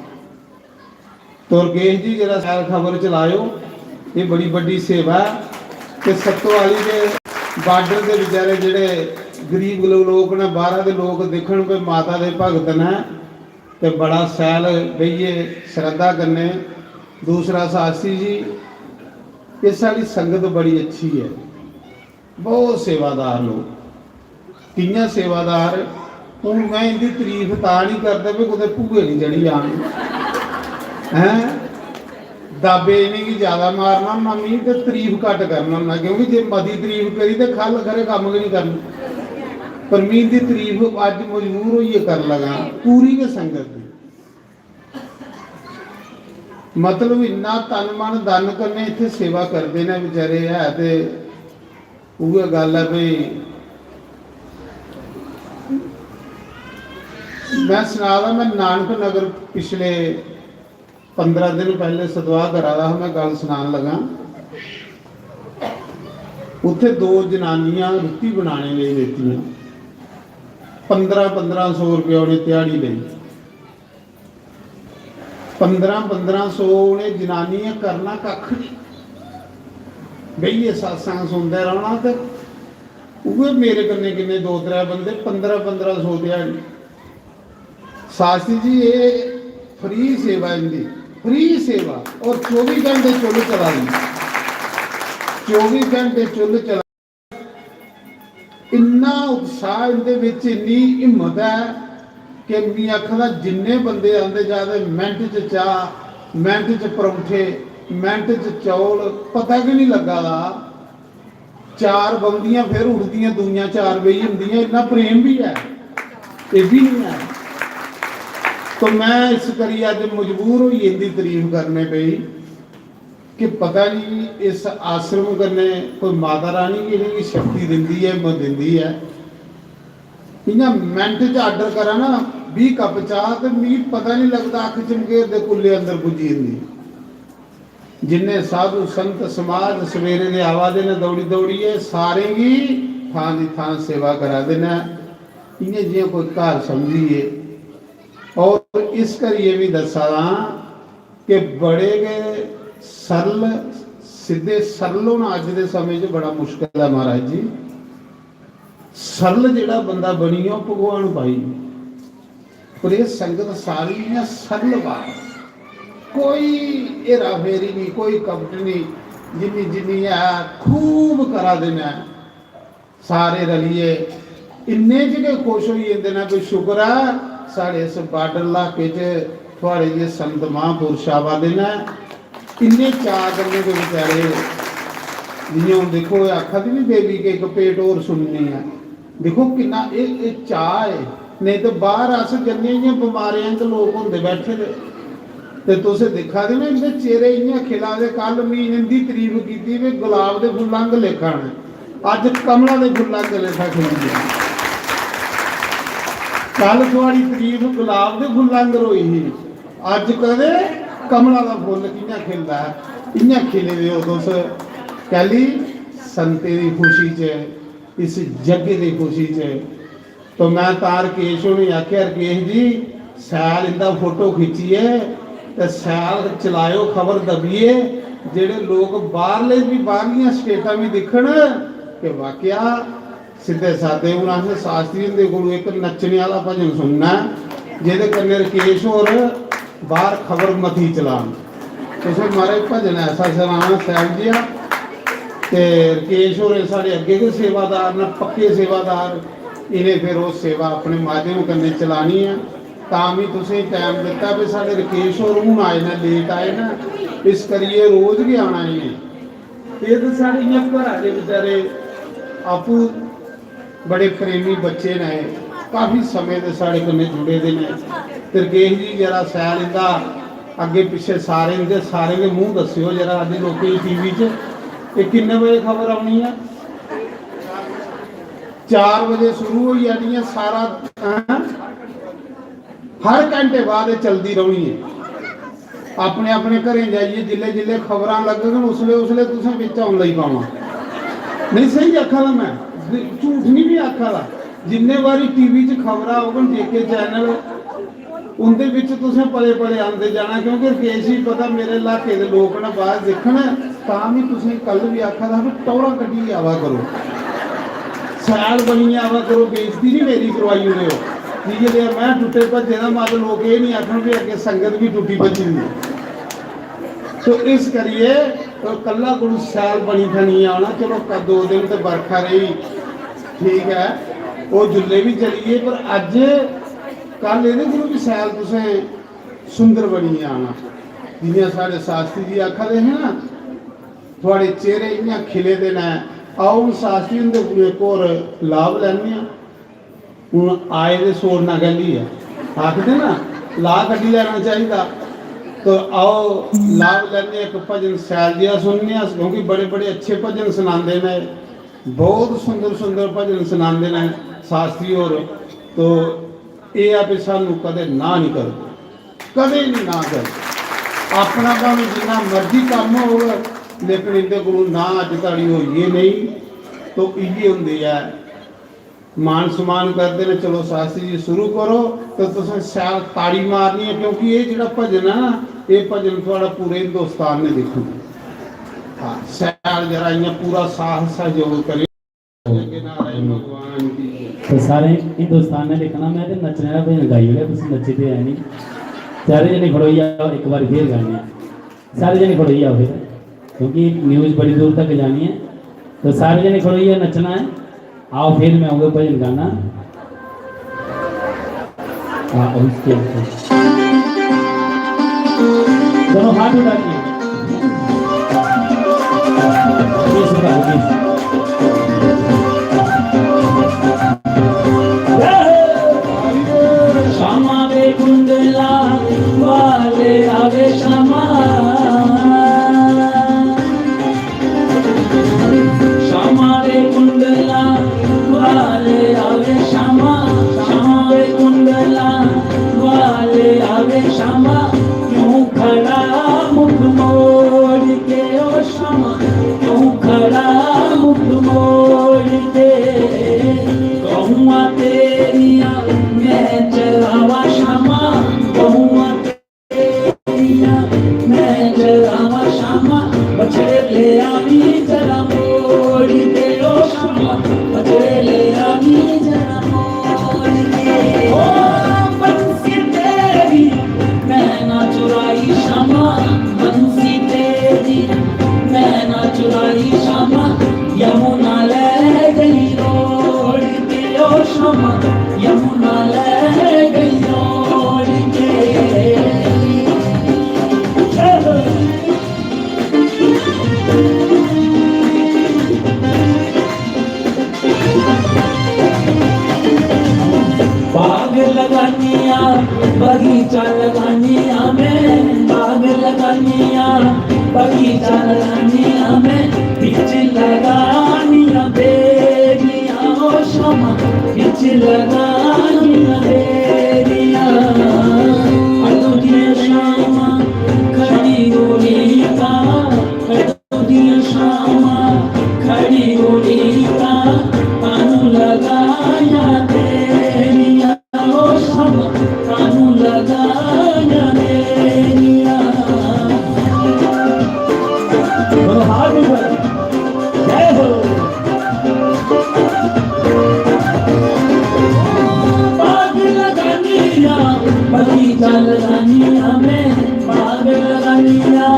तो रकेश जी, जरा शैल खबर चलायो, ये बड़ी बड्डी सेवा ऐ। ते सत्तो आह्ली दे बार्डर दे बेचारे जेह्ड़े गरीब लो-, लोक न, बाह्रा दे लोक दिक्खन भई माता दे भगत न, ते बड़ा शैल बेहियै श्रद्धा कन्नै। दूसरा शास्त्री जी, ये साढ़ी संगत बड़ी अच्छी ऐ। बहुत सेवादार लोक। कि'यां सेवादार? हून मैं इंदी तारीफ तां नहीं करदा भी कुतै भूए नहीं चढ़ी जान। हैं? दाबे इ'नेंगी ज्यादा मारना होन्ना मी ते तारीफ घट्ट करना होन्ना, क्योंकि जे मती तारीफ करी ते खल खरे कम्म गै नहीं करना। पर मी इंदी तारीफ अज्ज मजबूर होइयै करन लगा, पूरी गै संगत दी। मतलब इन्ना तन मन धन कन्नै इत्थै सेवा करदे न बेचारे, है ते उ'ऐ गल्ल ऐ भई। मैं सना दा, मैं नानक नगर पिछले पंदरां दिन पैह्ले सतवाह् करा दा हा, मैं गल्ल सनान लगा। उत्थै दो जनानियां रुट्टी बनाने लेई लेतियां, पंदरां पंदरां सौ रपेआ उ'नें ध्याड़ी लेई। पंदरां पंदरां सौ उ'नें जनानियें करना कक्ख निं, बेहियै सत्संग सुनदे रौह्ना। ते उ'ऐ मेरे कन्नै किन्ने दो त्रै बंदे, पंदरां पंदरां सौ ध्याड़ी। शास्त्री जी, एह् फ्री सेवा इंदी, फ्री सेवा, और चौबी घैंटे चुल्ल चला दी, चौबी घैंटे चुल्ल चला। इन्ना उत्साह इंदे बिच, इन्नी हिम्मत ऐ कि मी आखदा, जिन्ने बंदे आंदे जा ते मिंट च चाह्, मिंट च परौंठे, मिंट च चौल, पता गै नहीं लग्गा दा। चार बौंह्दियां, फिर उठदियां, दूइयां चार बेही जंदियां। इन्ना प्रेम भी ऐ, एह् बी नहीं ऐ। तो मैं इस करियै अज्ज मजबूर होई इंदी तारीफ करने पेई। कि पता नहीं इस आश्रम कन्नै कोई माता रानी गै इ'नेंगी शक्ति दिंदी ऐ, हिम्मत दिंदी ऐ। इ'यां मिंट च आर्डर करां ना, बीह् कप चाह्, ते मिगी पता नहीं लगदा, अक्ख झमकेरदे कुल्ले अंदर पुज्जी जंदी। जिन्ने साधु संत समाज सवेरे दे आवा दे न दौड़ी दौड़ियै, सारें गी थां दी थां सेवा करा दे न, इ'यां जि'यां कोई घर समझियै। और इस करियै बी दस्सा दा कि बड़े गै सरल, सिद्धे सरल होना अज्ज दे समें च बड़ा मुश्कल ऐ महाराज जी। सरल जेह्ड़ा बंदा बनी गेआ, ओह् भगवान पाई। पर एह् संगत सारी इ'यां सरल बात। कोई हेरा फेरी नहीं, कोई कपट नहीं। जिन्नी जिन्नी है खूब करा दे न सारे रलियै। इन्ने च गै खुश होई जंदे न कि शुक्र ऐ साढ़े इस बार्डर इलाके च थुआड़े जे संत महापुरुष आवा दे न। इन्ने चाऽ कन्नै कोई बेचारे, जियां हून दिक्खो, एह् आखा दी नी देवी कि इक भेंट होर सुननी ऐ। दिक्खो किन्ना एह्, एह् चाऽ ऐ। नेईं ते बाहर अस जन्ने इ'यां बमारें आंह्गर लोक होंदे बैठे दे। ते तुस दिक्खा दे ना, इं'दे चेहरे इ'यां खिला दे। कल मी इं'दी तारीफ कीती वे गुलाब दे फुल्लां आंह्गर लेखा न, अज्ज कमला दे फुल्लां आंह्गर लेखा खिली गे। कल थुआड़ी तारीफ गुलाब दे फुल्लां आंह्गर होई ही, अज्ज कदे कमला दा फुल्ल कि'यां खिलदा ऐ, इ'यां खिले दे ओ तुस। कैली? संतें दी खुशी च, इस यज्ञ दी खुशी च। तो मैं तां रकेश होरें आखेआ, "रकेश जी, सैल इं'दा फोटो खिच्चियै ते सैल चलाएओ खबर दबियै, जेह्ड़े लोक बाह्रले बी, बाह्रलियां स्टेटां बी दिक्खन कि वाकया सिद्धे सादे।" हून असें शास्त्री हुंदे कोलू इक नच्चने आह्ला भजन सुनना ऐ, जेह्दे कन्नै रकेश होर बाहर खबर मती चलान। तुसें, महाराज, भजन ऐसा सनाना, सैल जिया। ते रकेश होरें साढ़े अग्गें गै सेवादार न, पक्के सेवादार। इ'नें फिर ओह् सेवा अपने माध्यम कन्नै चलानी ऐ। तां बी तुसें टैम दित्ता, भी साढ़े रकेश होर हून आए न, लेट आए न, इस करियै रोज गै आना इ'नें। एह् ते साढ़े इ'यां घरा दे बेचारे आपूं बड़े प्रेमी बच्चे न, एह् काफी समें दे साढ़े कन्नै जुड़े दे न। ते रकेश जी, जरा सैल इं'दा अग्गें पिच्छें सारे इं'दे, सारें दे मूंह दस्सेओ जरा, अज्ज लोकें गी टीवी च। एह् किन्ने बजे खबर औनी ऐ? चार बजे शुरू होई जानी ऐ, सारा, हैं? हर घंटे बाद एह् चलदी रौह्नी ऐ। अपने अपने घरें जाइयै जिल्लै जिल्लै खबरां लगङन, उसलै उसलै तुसें बिच औन लगी पौना। नहीं, स्हेई आखा दा मैं, झूठ नहीं भी आखा दा। जिन्ने बारी टीवी च खबरां औङन, जेके चैनल, उं'दे बिच तुसें पले पले आंदे जाना, क्योंकि रकेश जी पता मेरे इलाके दे लोक न, बाहर दिक्खन, तां बी तुसें कल बी आखा दा हा, टौरा कड्ढियै आवा करो, सैल बनियै आवा करो, बेइज्जती नहीं मेरी करवाई ओड़ेओ। जि'यां जे मैं टुट्टे भज्जे दा, मत लोक एह् नहीं आखन भी अग्गें संगत भी टुट्टी भज्जी दी ऐ। तो इस करियै कल्ला कोलू सैल बनी ठनियै आना। चलो, क-, दो दिन ते बरखा रेही, ठीक ऐ, ओह् जुल्ले बी चली गे, पर अज्ज, कल एह्दे कोलू बी सैल तुसें सुंदर बनियै आना। जि'यां साढ़े शास्त्री जी आखा दे हे ना, थुआड़े चेहरे इ'यां खिले दे न। आओ, हून शास्त्री हुंदे कोलू इक होर लाभ लैन्ने आं। हून आए दे छोड़ना कैल्ली ऐ? आखदे ना, लाह् कड्ढी लैना चाहिदा। तो आओ, लाभ लैन्ने, इक भजन सैल जेहा सुनने अस, क्योंकि बड़े बड़े अच्छे भजन सनांदे न, बहुत सुंदर सुंदर भजन सनांदे न शास्त्री होर। तो एह् ऐ भी सानू कदें ना नहीं करदे, कदें नहीं ना करदे। अपना भावें जिन्ना मर्जी कम्म होग, लेकिन इंदे कोलू ना अज्ज धड़ी होई गै नहीं। तो इ'यै होंदे ऐ, मान सम्मान करदे ने। चलो शास्त्री जी, शुरू करो। तो तुसें शैल ताड़ी मारनी है, क्योंकि ये जेह्ड़ा भजन है ना, ये भजन थुआढ़ा पूरे हिंदुस्तान ने दिक्खना। हाँ, शैल जरा इ'यां पूरा साथ सहयोग करे। अग्गें नारायण भगवान की जय। तो सारे हिंदुस्तान ने दिक्खना, मैं ते नच्चने दा भजन गाई ओड़ेआ, तुस नच्चे ते है नहीं। सारे जने खड़ोई जाओ, इक बारी फिर गाने। सारे जने खड़ोई जाओ फिर, क्योंकि न्यूज बड़ी दूर तक जानी है। तो सारे जने खड़ोइयै नच्चना है। आओ, फिर मैं उ'ऐ भजन गाना। हाँ, उसके, उसके। दोनों हाथ उठा के। ये सुना, ये। श्यामा दे कुंडला वाले आवे श्यामा। श्यामा दे कुंडला वाले आवे श्यामा, श्यामा दे कुंडला वाले आवे श्यामा। क्यों खड़ा मुख मोड़ के ओ श्यामा, क्यों खड़ा मुख मोड़ के? कहूँआ तेरिया मैं चरावा श्यामा, बगीचा लगानिया मैं, बाग लगानिया, बगीचा लगानिया मैं, बिच लगानिया बेरिया, ओ शामा, बिच लगानिया बेरिया। अदों दियां शामा खड़ी उड़ीकां, अदों दियां शामा खड़ी उड़ीकां, कानू लगाया तेरिया, ओ शामा, कानू लगाया तेरिया। बोलो हाथ ऊपर। जय हो। बाग लगानिया, बगीचा लगानिया मैं, बाग लगानिया,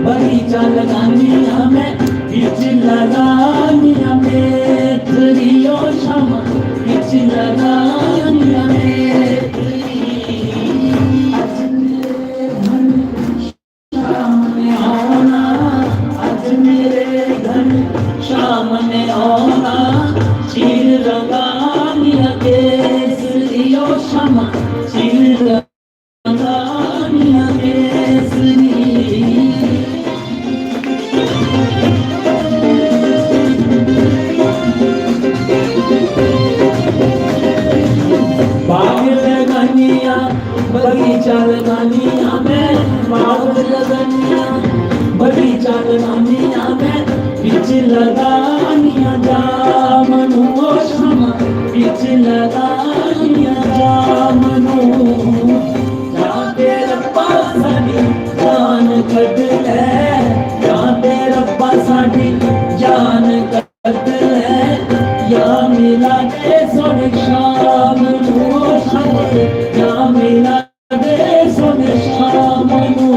बगीचा लगानिया मैं, बिच लगानिया मैं, तेरी ओ शामा, बिच लगानिया मैं। शाम ने आना, अज मेरे घर शाम ने आना, चीर रंगानिया केसरी, ओ शामा, चीर रंगानिया केसरी। बाग लगानिया, बगीचा लगानिया मैं, बाग लगानिया, बगीचा लगानिया मैं, बिच लगानिया जामनू, ओ शामा, बिच लगानिया जामनू। या ते रब्बा साडी जान कढ ले, या ते रब्बा साडी जान कढ ले, या मिला दे सोने शाम नू, या मिला दे सोने शाम नू।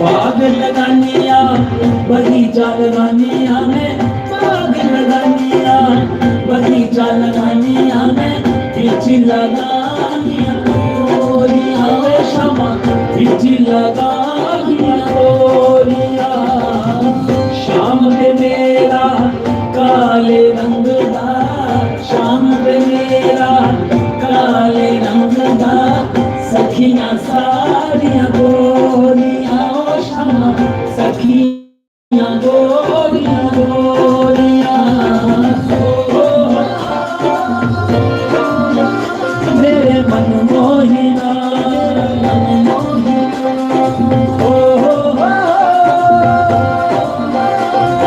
बाग लगानिया, बगीचा लगानिया मैं, बाग लगानिया, बगीचा लगानिया मैं, बिच लगानिया गोरियां वे शामा, बिच लगानिया गोरियां। शाम ते मेरा काले रंग दा, शाम ते मेरा काले रंग दा, सखियां सारियां गोरियां, ओ शामा, सखियां गोरियां, गोरियां। ओ, मेरे मन मोहिना, मन मोहिना, ओ,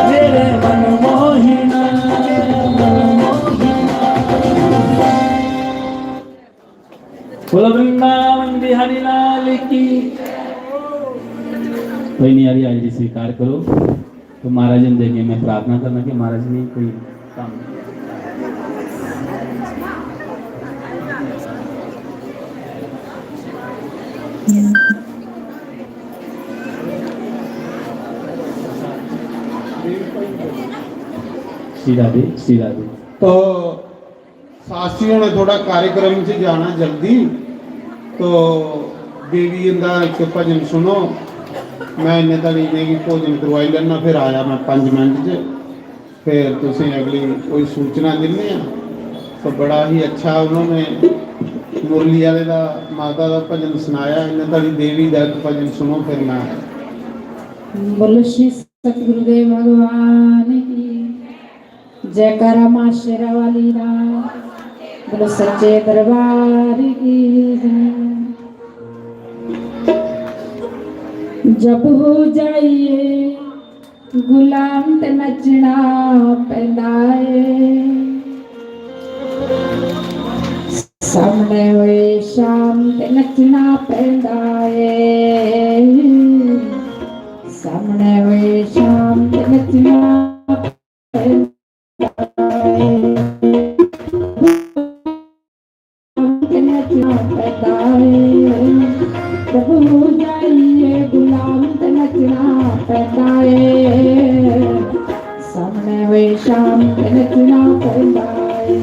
मेरे मन मोहिना, मन मोहिना। बोलो वृंदावन बिहारी लाल की। कोई नहीं, अभी आज स्वीकार करो। तो महाराज जी के मैं प्रार्थना करना कि महाराज ने कोई काम। श्री राधे, श्री राधे। तो सासी हुण थोड़ा कार्यक्रम च जाना जल्दी, तो देवी इंदा एक भजन सुनो। मैं इन्ने धड़ी इ'नेंगी भोजन करवाई लैना, फिर आया मैं पंज मिंट च। फिर तुसें अगली कोई सूचना दिन्ने आं। तो बड़ा ही अच्छा उन्होंने मुरली आह्ले दा, माता दा भजन सनाया। इन्ने धड़ी देवी दा एक भजन सुनो, फिर मैं। बोलो श्री सतगुरुदेव भगवान की। जयकारा मां शेरा वाली दा, बोलो सच्चे दरबार की जय। जब हो जाइए गुलाम ते नचना पैंदा ए, सामने होए शाम ते नचना पैंदा ए, सामने होए शाम ते नचना सामने वे शाम ते नचना पैंदा ए,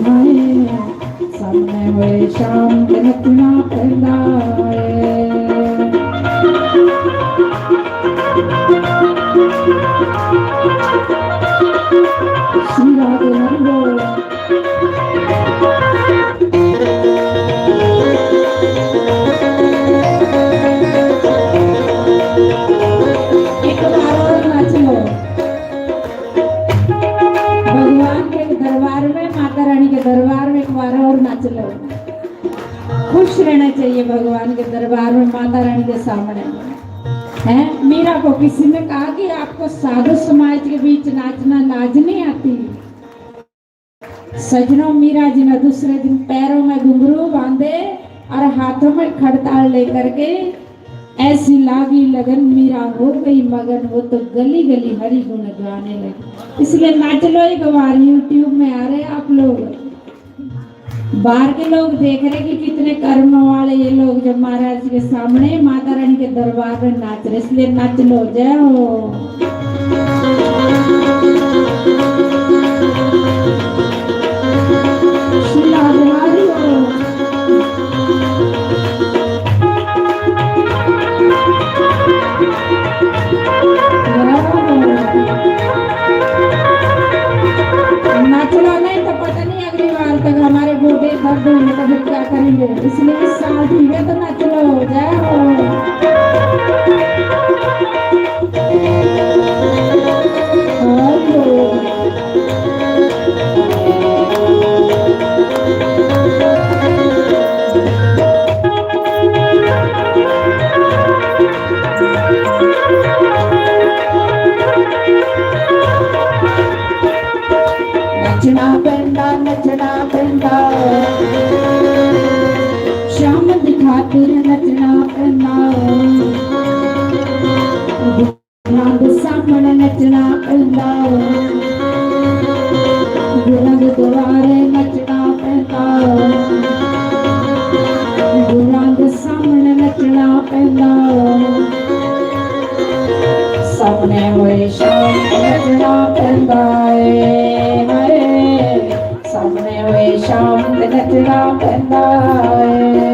हाय। सामने वे शाम ते नचना पैंदा ए। खुश रहना चाहिए भगवान के दरबार में, माता रानी के सामने। हैं, मीरा को किसी ने कहा कि आपको साधु समाज के बीच नाचना लाज नहीं आती? सजनों, मीरा जी ने दूसरे दिन पैरों में घुंघरू बांधे और हाथों में खड़ताल लेकर के ऐसी लागी लगन, मीरा हो गई मगन, वो तो गली गली हरि गुण गाने लगी। इसलिए नाच लो एक बार, YouTube में आ रहे आप लोग, बाहर के लोग देख रहे कि कितने कर्म वाले ये लोग, जब महाराज के सामने माता रानी के दरबार में नाच रहे, इसलिए नाच लो। जय हो। श्री राधे राधे। नाचना नहीं तो पता नहीं अगली बार तक हमारे गोडे दर्द होने का, फिर क्या करेंगे? इसलिए इस साल ठीक है तो नाच लो। जय हो। नचना पैंदा, नचना पैंदा, श्याम दी खातिर नचना पैंदा। गुरां दे सामने नचना पैंदा, गुरां दे दुआरे नचना पैंदा, गुरां दे सामने नचना पैंदा। सामने होए श्याम नचना पैंदा ਏ, ਹਾਏ। सामने होए श्याम नचना पैंदा ਏ।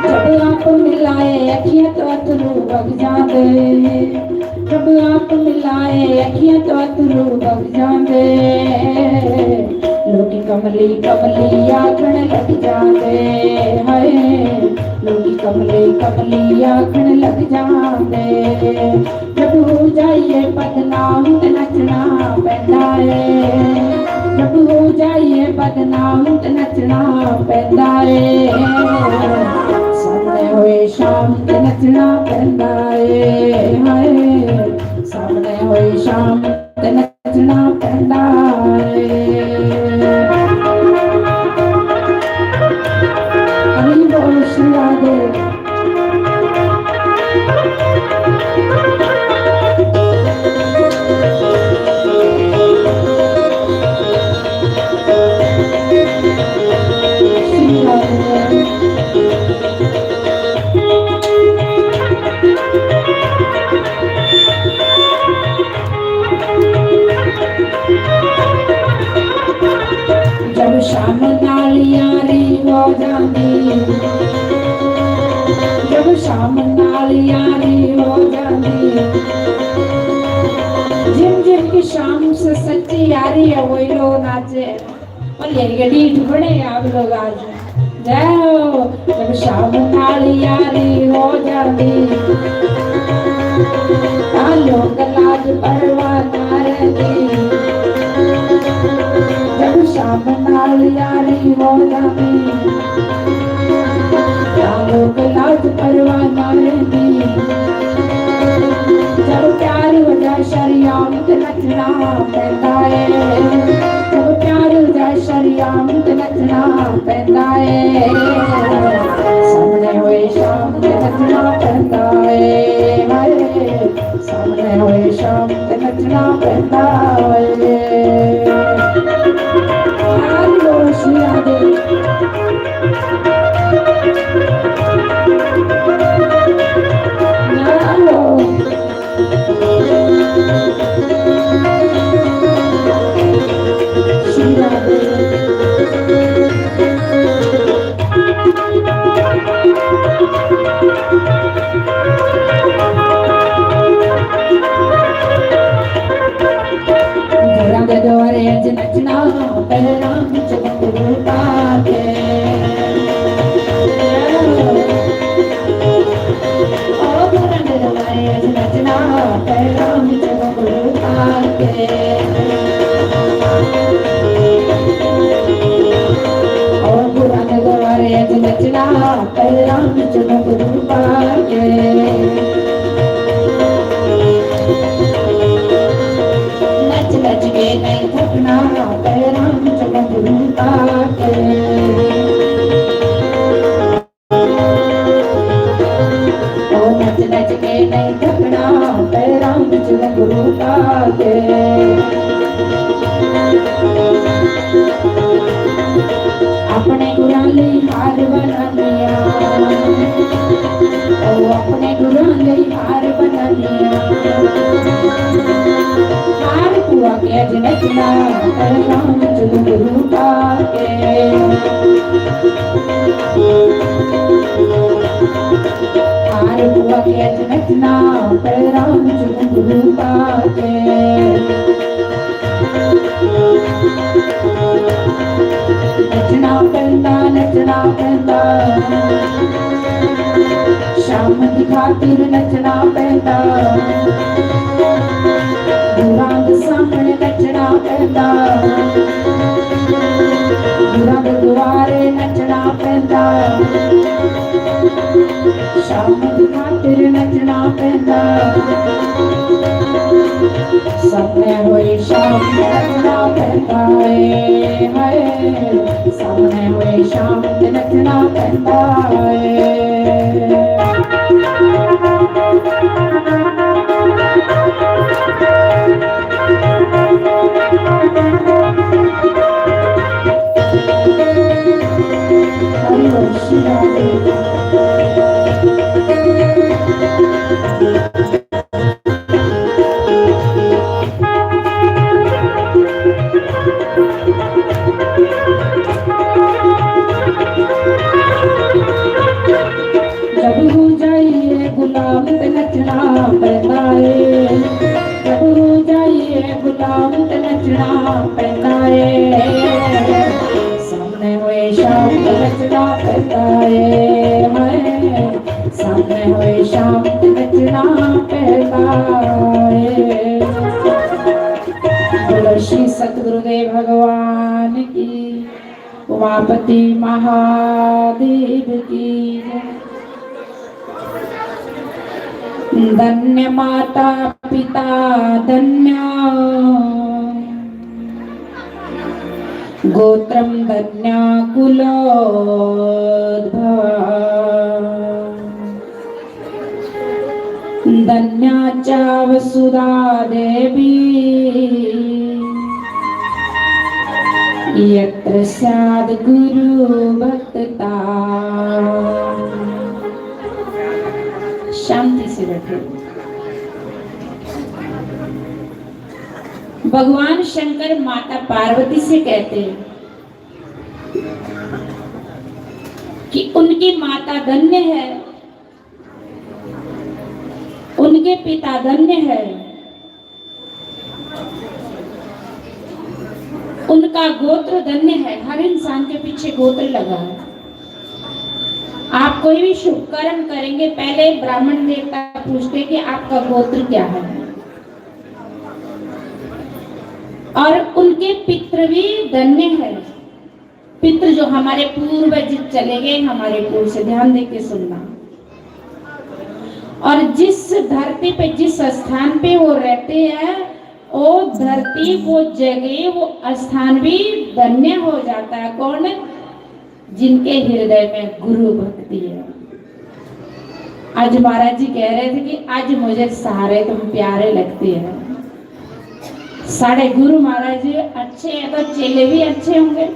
जब आप मिलाए अखियां तो अथरू बग जाते, जब आप मिलाए अखियां तो अथरू बग जाते। लोकी कमली कमली आखण लग जाते, हाय। लोकी कमली कमली आखण लग जाते। जब हो जाइए बदनाम ते नचना पैंदा ਏ, जब हो जाइए बदनाम ते नचना पैंदा ਏ। सामने होए श्याम ते नचना पैंदा ਏ, हाय। सामने होए श्याम ते नचना पैंदा ਏ। हरि बोल श्री राधे। जब शाम नाल यारी हो जांदी, जब शाम नाल यारी हो जांदी, जिन जिन की शाम से सच्ची यारी है, वही लोग नाचे। भले के ढीठ बने आप लोग आज। जय हो। जब शाम नाल यारी हो जांदी, तां लोक लाज परवाह ना रहिंदी। जब शाम नाल यारी हो जांदी, तां लोक लाज परवाह ना रहिंदी। जब प्यार हो जाए शरेआम ते नचना पैंदा ਏ, जब प्यार हो जाए शरेआम ते नचना पैंदा ਏ। सामने होए श्याम ते नचना पैंदा ਏ, हाय। सामने होए श्याम ते नचना पैंदा ਏ। हरि बोल श्री राधे। दरबारे अज नचना, पैरां विच घुंघरू पा के। ओ गुरां दे दरबारे अज नचना, पैरां विच घुंघरू पा के। ओ गुरां दे दरबारे अज नचना, पैरां विच घुंघरू पा के। नच नच के नहीं थकना, पैरां विच घुंघरू पा के। ओ नच नच के नहीं थकना, पैरां विच घुंघरू पा के। अपने गुरां लई हार बनानियां, ओ अपने गुरां लई हार बनानियां। हार पुआ के अज नचना, पैरां विच घुंघरू पा के। हार पुआ के अज नचना, पैरां विच घुंघरू पा के। नचना पैंदा, नचना पैंदा, शाम दी खातिर नचना पैंदा। गुरां दे सामने नचना पैंदा, गुरां दे दुआरे नचना पैंदा। शाम दी खातिर नचना पैंदा। सामने होए शाम ते नचना पैंदा ਏ, हाय। सामने होए शाम ते नचना पैंदा ਏ। जब हो जाइए गुलाम ते नचना पैंदा ਏ, जब हो जाइए गुलाम ते नचना पैंदा ਏ। सामने होए शाम ते नचना पैंदा ਏ, हाय। सामने होए शाम ते नचना पैंदा ਏ। बोलो श्री सतगुरुदेव भगवान की, उमापति महादेव की जय। धन्य माता पिता धन्य, गोत्रम धन्य कुलोद्भव। धन्या च वसुधा देवी, यत्र स्याद् गुरु भक्तता। शांति से बैठो। भगवान शंकर माता पार्वती से कहते हैं कि उनकी माता धन्य है, उनके पिता धन्य है, उनका गोत्र धन्य है। हर इंसान के पीछे गोत्र लगा है। आप कोई भी शुभ कर्म करेंगे, पहले ब्राह्मण देवता पूछते कि आपका गोत्र क्या है, और उनके पितृ भी धन्य है। पितृ जो हमारे पूर्वज चले गए, हमारे पूर्व से ध्यान देके सुनना। और जिस धरती पे, जिस स्थान पे वो रहते हैं, वो धरती, वो जगह, वो स्थान भी धन्य हो जाता है। कौन? जिनके हृदय में गुरु भक्ति है। आज महाराज जी कह रहे थे कि आज मुझे सारे तुम प्यारे लगते हैं। साढ़े गुरु महाराज जी अच्छे हैं तो चेले भी अच्छे होंगे।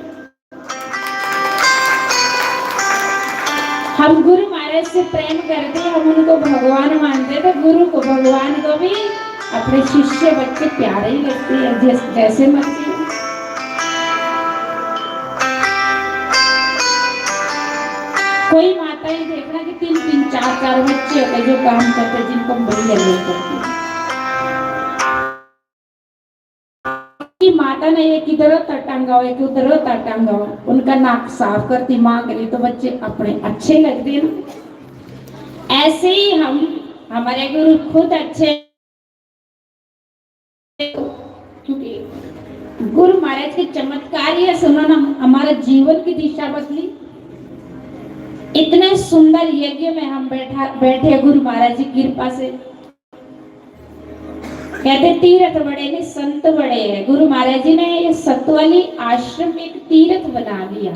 हम गुरु महाराज से प्रेम करते हैं, हम उनको भगवान मानते हैं, तो गुरु को, भगवान को भी अपने शिष्य बच्चे प्यारे ही लगते हैं, जैस-, जैसे मर्जी हो। कोई माताएं देखना कि तीन तीन चार चार बच्चे होते जो काम करते, जिनको बढ़िया नहीं करते। कि माँ ना, ये किधर होता टंगा हुआ, किधर होता टंगा हुआ। उनका नाक साफ करती माँ के लिए, तो बच्चे अपने अच्छे लगते हैं ना। ऐसे ही हम, हमारे गुरु खुद अच्छे, क्योंकि गुरु महाराज के चमत्कार ही ऐसे, उन्होंने हम-, हमारा जीवन की दिशा बदली। इतने सुंदर यज्ञ में हम बैठा, बैठे गुरु महाराज जी की कृपा से। कहते, "तीरथ बड़े ने संत बड़े है।" गुरु महाराज जी ने ये सतवाली आश्रम एक तीरथ बना दिया।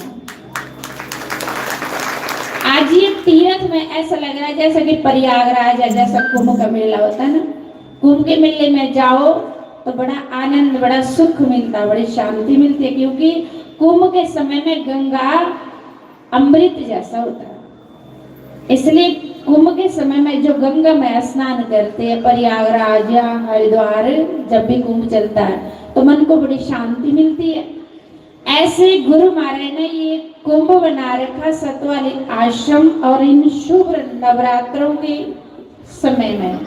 आज ये तीरथ में ऐसा लग रहा है जैसा कि प्रयागराज है, जैसा कुंभ का मेला होता है ना। कुंभ के मेले में जाओ तो बड़ा आनंद, बड़ा सुख मिलता है, बड़ी शांति मिलती है, क्योंकि कुंभ के समय में गंगा अमृत जैसा होता है। इसलिए कुंभ के समय में जो गंगा में स्नान करते हैं, प्रयागराज या हरिद्वार, जब भी कुंभ चलता है तो मन को बड़ी शांति मिलती है। ऐसे गुरु महाराज ने ये कुंभ बना रखा सतवाली आश्रम, और इन शुभ नवरात्रों के समय में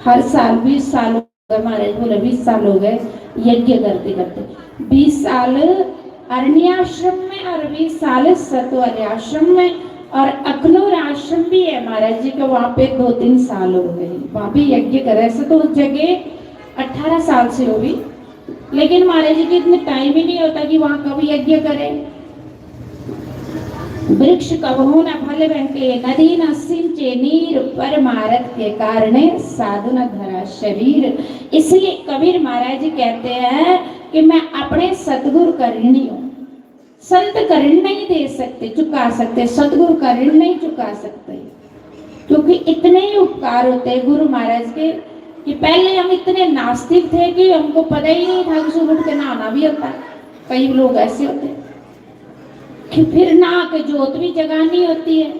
हर साल, बीस साल हो गए, महाराज बोले, "बीस साल हो गए यज्ञ करते करते।" बीस साल अरण्य आश्रम में और बीस साल सतवाली आश्रम में, और अखनूर आश्रम भी है महाराज जी के, वहाँ पे दो तीन साल हो गए, वहाँ भी यज्ञ करे। ऐसे तो उस जगह अठारह साल से हो भी, लेकिन महाराज जी के इतने टाइम ही नहीं होता कि वहाँ कभी यज्ञ करे। "वृक्ष कबहु न फल बहके, नदी न सिंचे नीर, परमारथ के कारणे, साधु न धरा शरीर।" इसलिए कबीर महाराज जी कहते हैं कि मैं अपने सतगुरु का ऋणी हूँ, संत का ऋण नहीं दे सकते, चुका सकते, सतगुरु का ऋण नहीं चुका सकते, क्योंकि इतने ही उपकार होते हैं गुरु महाराज के कि पहले हम इतने नास्तिक थे कि हमको पता ही नहीं था कि सुबह उठ के नहाना भी होता है। कई लोग ऐसे होते हैं कि फिर नहा के जोत भी जगानी होती है।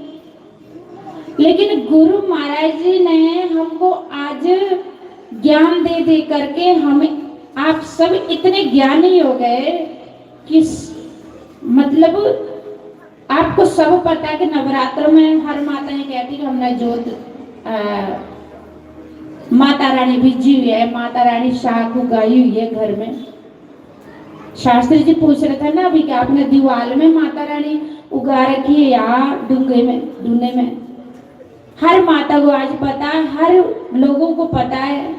लेकिन गुरु महाराज जी ने हमको आज ज्ञान दे दे करके हमें, आप सब इतने ज्ञानी हो गए कि स-, मतलब, आपको सब पता है कि नवरात्र में हर माता ये कहती कि हमने जोत, अ, माता रानी बिजी हुई है, माता रानी शाख उगाई हुई है घर में। शास्त्री जी पूछ रहे थे ना अभी कि आपने दीवाल में माता रानी उगा रखी है या डूंगे में, डूने में। हर माता को आज पता है, हर लोगों को पता है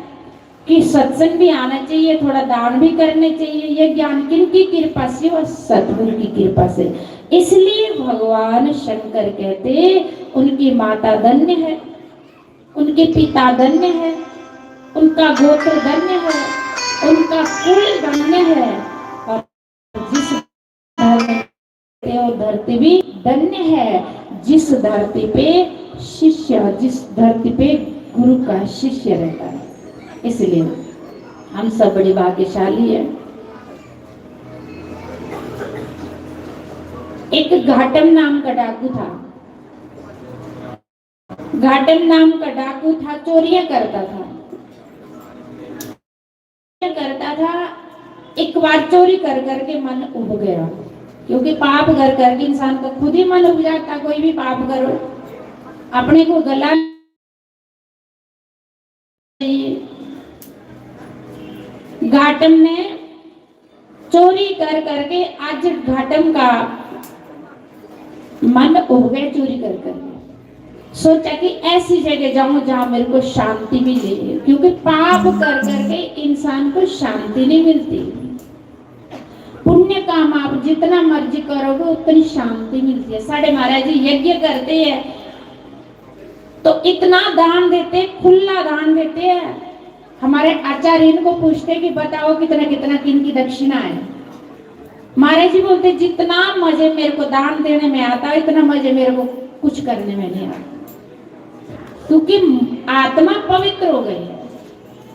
कि सत्संग भी आना चाहिए, थोड़ा दान भी करने चाहिए। ये ज्ञान किन की कृपा से? और सतगुरु की कृपा से। इसलिए भगवान शंकर कहते, उनकी माता धन्य है, उनके पिता धन्य है, उनका गोत्र धन्य है, उनका कुल धन्य है। और जिस धरती पे, वो धरती भी धन्य है, जिस धरती पे शिष्य, जिस धरती पे गुरु का शिष्य रहता है। इसलिए हम सब बड़े भाग्यशाली हैं। एक घाटम नाम का डाकू था। घाटम नाम का डाकू था, चोरियां करता था, करता था। एक बार चोरी कर करके मन उब गया, क्योंकि पाप कर करके इंसान का खुद ही मन उब जाता। कोई भी पाप करो, अपने को गला चाहिए। घाटम ने चोरी कर करके आज घाटम का मन उब गया, चोरी कर करके सोचा कि ऐसी जगह जाऊं जहां मेरे को शांति मिले, क्योंकि पाप कर करके इंसान को शांति नहीं मिलती। पुण्य काम आप जितना मर्जी करोगे, उतनी शांति मिलती है। साढ़े महाराज जी यज्ञ करते हैं तो इतना दान देते, खुला दान देते हैं। हमारे आचार्य इनको पूछते कि बताओ कितना कितना, किन की दक्षिणा है। महाराज जी बोलते, "जितना मजे मेरे को दान देने में आता है, इतना मजे मेरे को कुछ करने में नहीं आता।" क्योंकि आत्मा पवित्र हो गई है।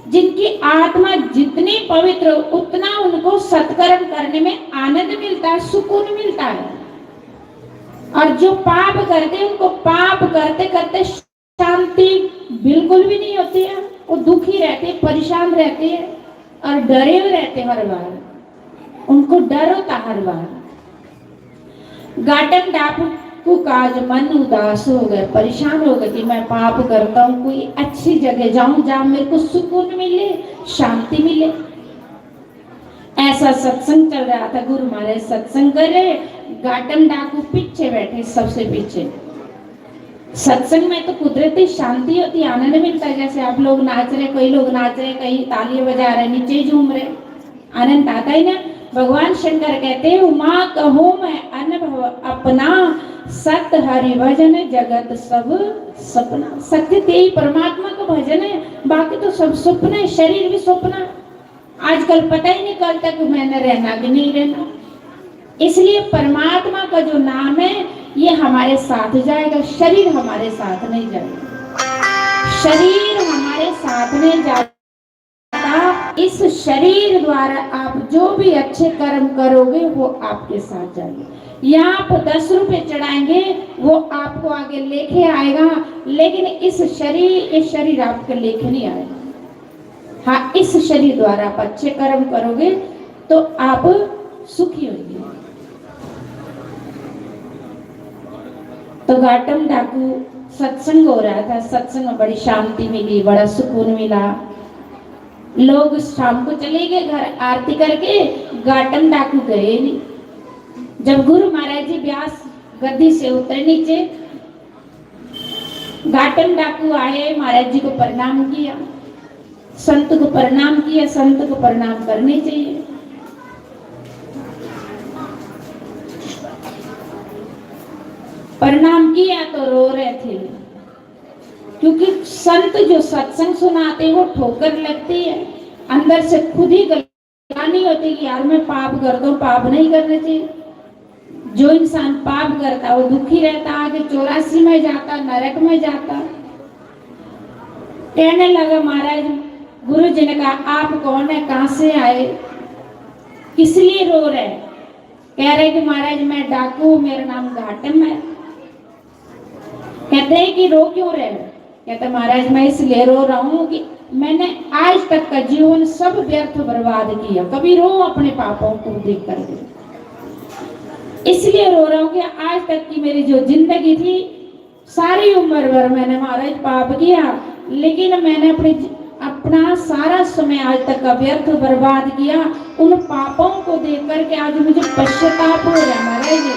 जिनकी आत्मा जितनी पवित्र हो, उतना उनको सत्कर्म करने में आनंद मिलता है, सुकून मिलता है। और जो पाप करते हैं, उनको पाप करते करते शांति बिल्कुल भी नहीं होती है। वो दुखी रहते हैं, परेशान रहते हैं और डरे हुए रहते हैं हर बार। उनको डर होता हर बार। घाटम डाकू का आज मन उदास हो गया, परेशान हो गया कि मैं पाप करता हूँ, कोई अच्छी जगह जाऊं जहां मेरे को सुकून मिले, शांति मिले। ऐसा सत्संग चल रहा था, गुरु महाराज सत्संग कर रहे, घाटम डाकू पीछे बैठे, सबसे पीछे। सत्संग में तो कुदरती शांति होती है, आनंद मिलता है। जैसे आप लोग नाच रहे, कई लोग नाच रहे, कई तालियां बजा रहे, नीचे ही झूम रहे, आनंद आता है ना। भगवान शंकर कहते हैं, "उमा कहूँ मैं अनुभव अपना, सत हरि भजन जगत सब सपना।" सत्य ते ही परमात्मा का भजन है, बाकी तो सब सुपना है, शरीर भी सुपना है। आजकल पता ही नहीं चलता कि मैंने रहना कि नहीं रहना। इसलिए परमात्मा का जो नाम है, ये हमारे साथ जाएगा, शरीर हमारे साथ नहीं जाएगा। शरीर हमारे साथ नहीं जाता। इस शरीर द्वारा आप जो भी अच्छे कर्म करोगे, वो आपके साथ जाएंगे। यहाँ आप दस रुपए चढ़ाएंगे, वो आपको आगे लेके आएगा, लेकिन इस शरीर, ये शरीर आपके लेके नहीं आएगा। हाँ, इस शरीर द्वारा आप अच्छे कर्म करोगे तो आप सुखी होंगे। तो घाटम डाकू सत्संग हो रहा था, सत्संग में बड़ी शांति मिली, बड़ा सुकून मिला। लोग शाम को चले गए घर आरती करके, घाटम डाकू गए नहीं। जब गुरु महाराज जी व्यास गद्दी से उतरे नीचे, घाटम डाकू आए, महाराज जी को प्रणाम किया, संत को प्रणाम किया। संत को प्रणाम करनी चाहिए। प्रणाम किया तो रो रहे थे, क्योंकि संत जो सत्संग सुनाते हैं, वो ठोकर लगती है, अंदर से खुद ही गलत नहीं होती कि यार, मैं पाप करता हूँ, पाप नहीं करना चाहिए। जो इंसान पाप करता, वो दुखी रहता, आगे चौरासी में जाता, नरक में जाता। कहने लगा महाराज, गुरु जी ने कहा, "आप कौन है, कहाँ से आए, किस लिए रो रहे?" कह रहे कि महाराज, मैं डाकू, मेरा नाम घाटम है। कहते हैं कि रो क्यों रहे हो? कहते, महाराज, मैं इसलिए रो रहा हूँ कि मैंने आज तक का जीवन सब व्यर्थ बर्बाद किया। कभी रो अपने पापों को देख करके, इसलिए रो रहा हूँ कि आज तक की मेरी जो जिंदगी थी, सारी उम्र भर मैंने, महाराज, पाप किया, लेकिन मैंने अपने, अपना सारा समय आज तक का व्यर्थ बर्बाद किया। उन पापों को देख करके आज मुझे पश्चाताप हो रहा है, महाराज,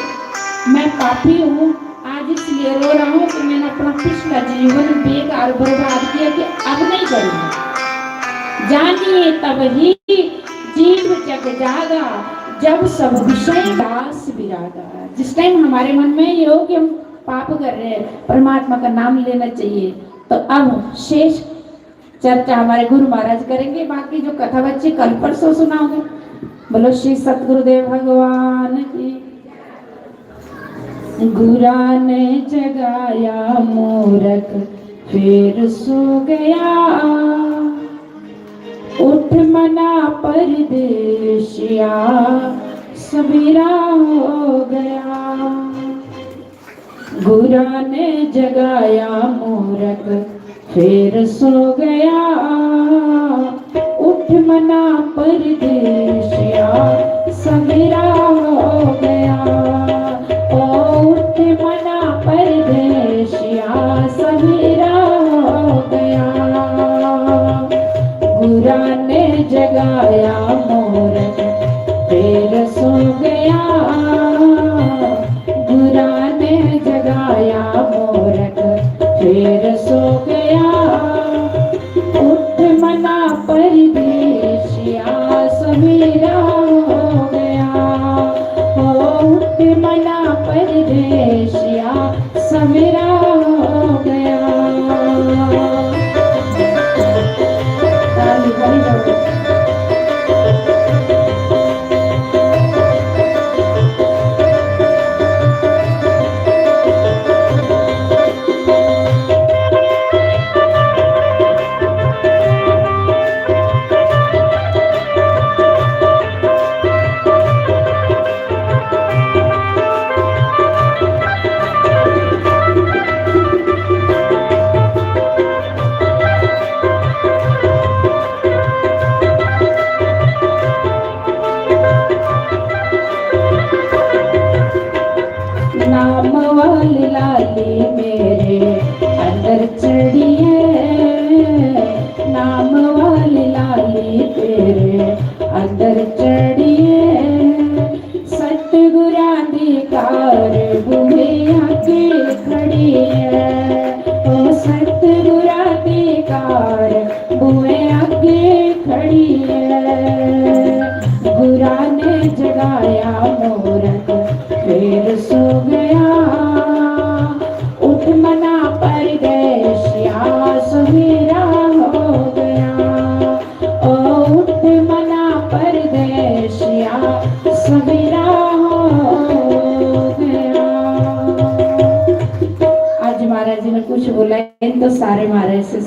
मैं पापी हूँ। आज इसलिए रो रहा हूँ कि मैंने अपना पिछला जीवन बेकार बर्बाद किया कि अब नहीं करूँगा। जानिए तब ही जीव जग जागा, जब सब विषय दास विरागा। जिस टाइम हमारे मन में ये हो कि हम पाप कर रहे हैं, परमात्मा का नाम लेना चाहिए, तो अब शेष चर्चा हमारे गुरु महाराज करेंगे, बाकी जो कथा बच्ची कल परसों सुनाओगे। बोलो श्री सतगुरुदेव भगवान की। गुरा ने जगाया मूरख, फिर सो गया। उठ मना परदेशिया, सवेरा हो गया। गुरा ने जगाया मूरख, फिर सो गया। उठ मना परदेशिया, सवेरा हो गया। ओ उठ मना परदेशिया, सवेरा हो गया। गुरा ने जगाया मूरख, फिर सो गया। गुरा ने जगाया मूरख, फिर सो गया। उठ मना परदेशिया, सवेरा हो गया। ओ उठ मना परदेशिया, सवेरा हो गया। ताली बजाओ।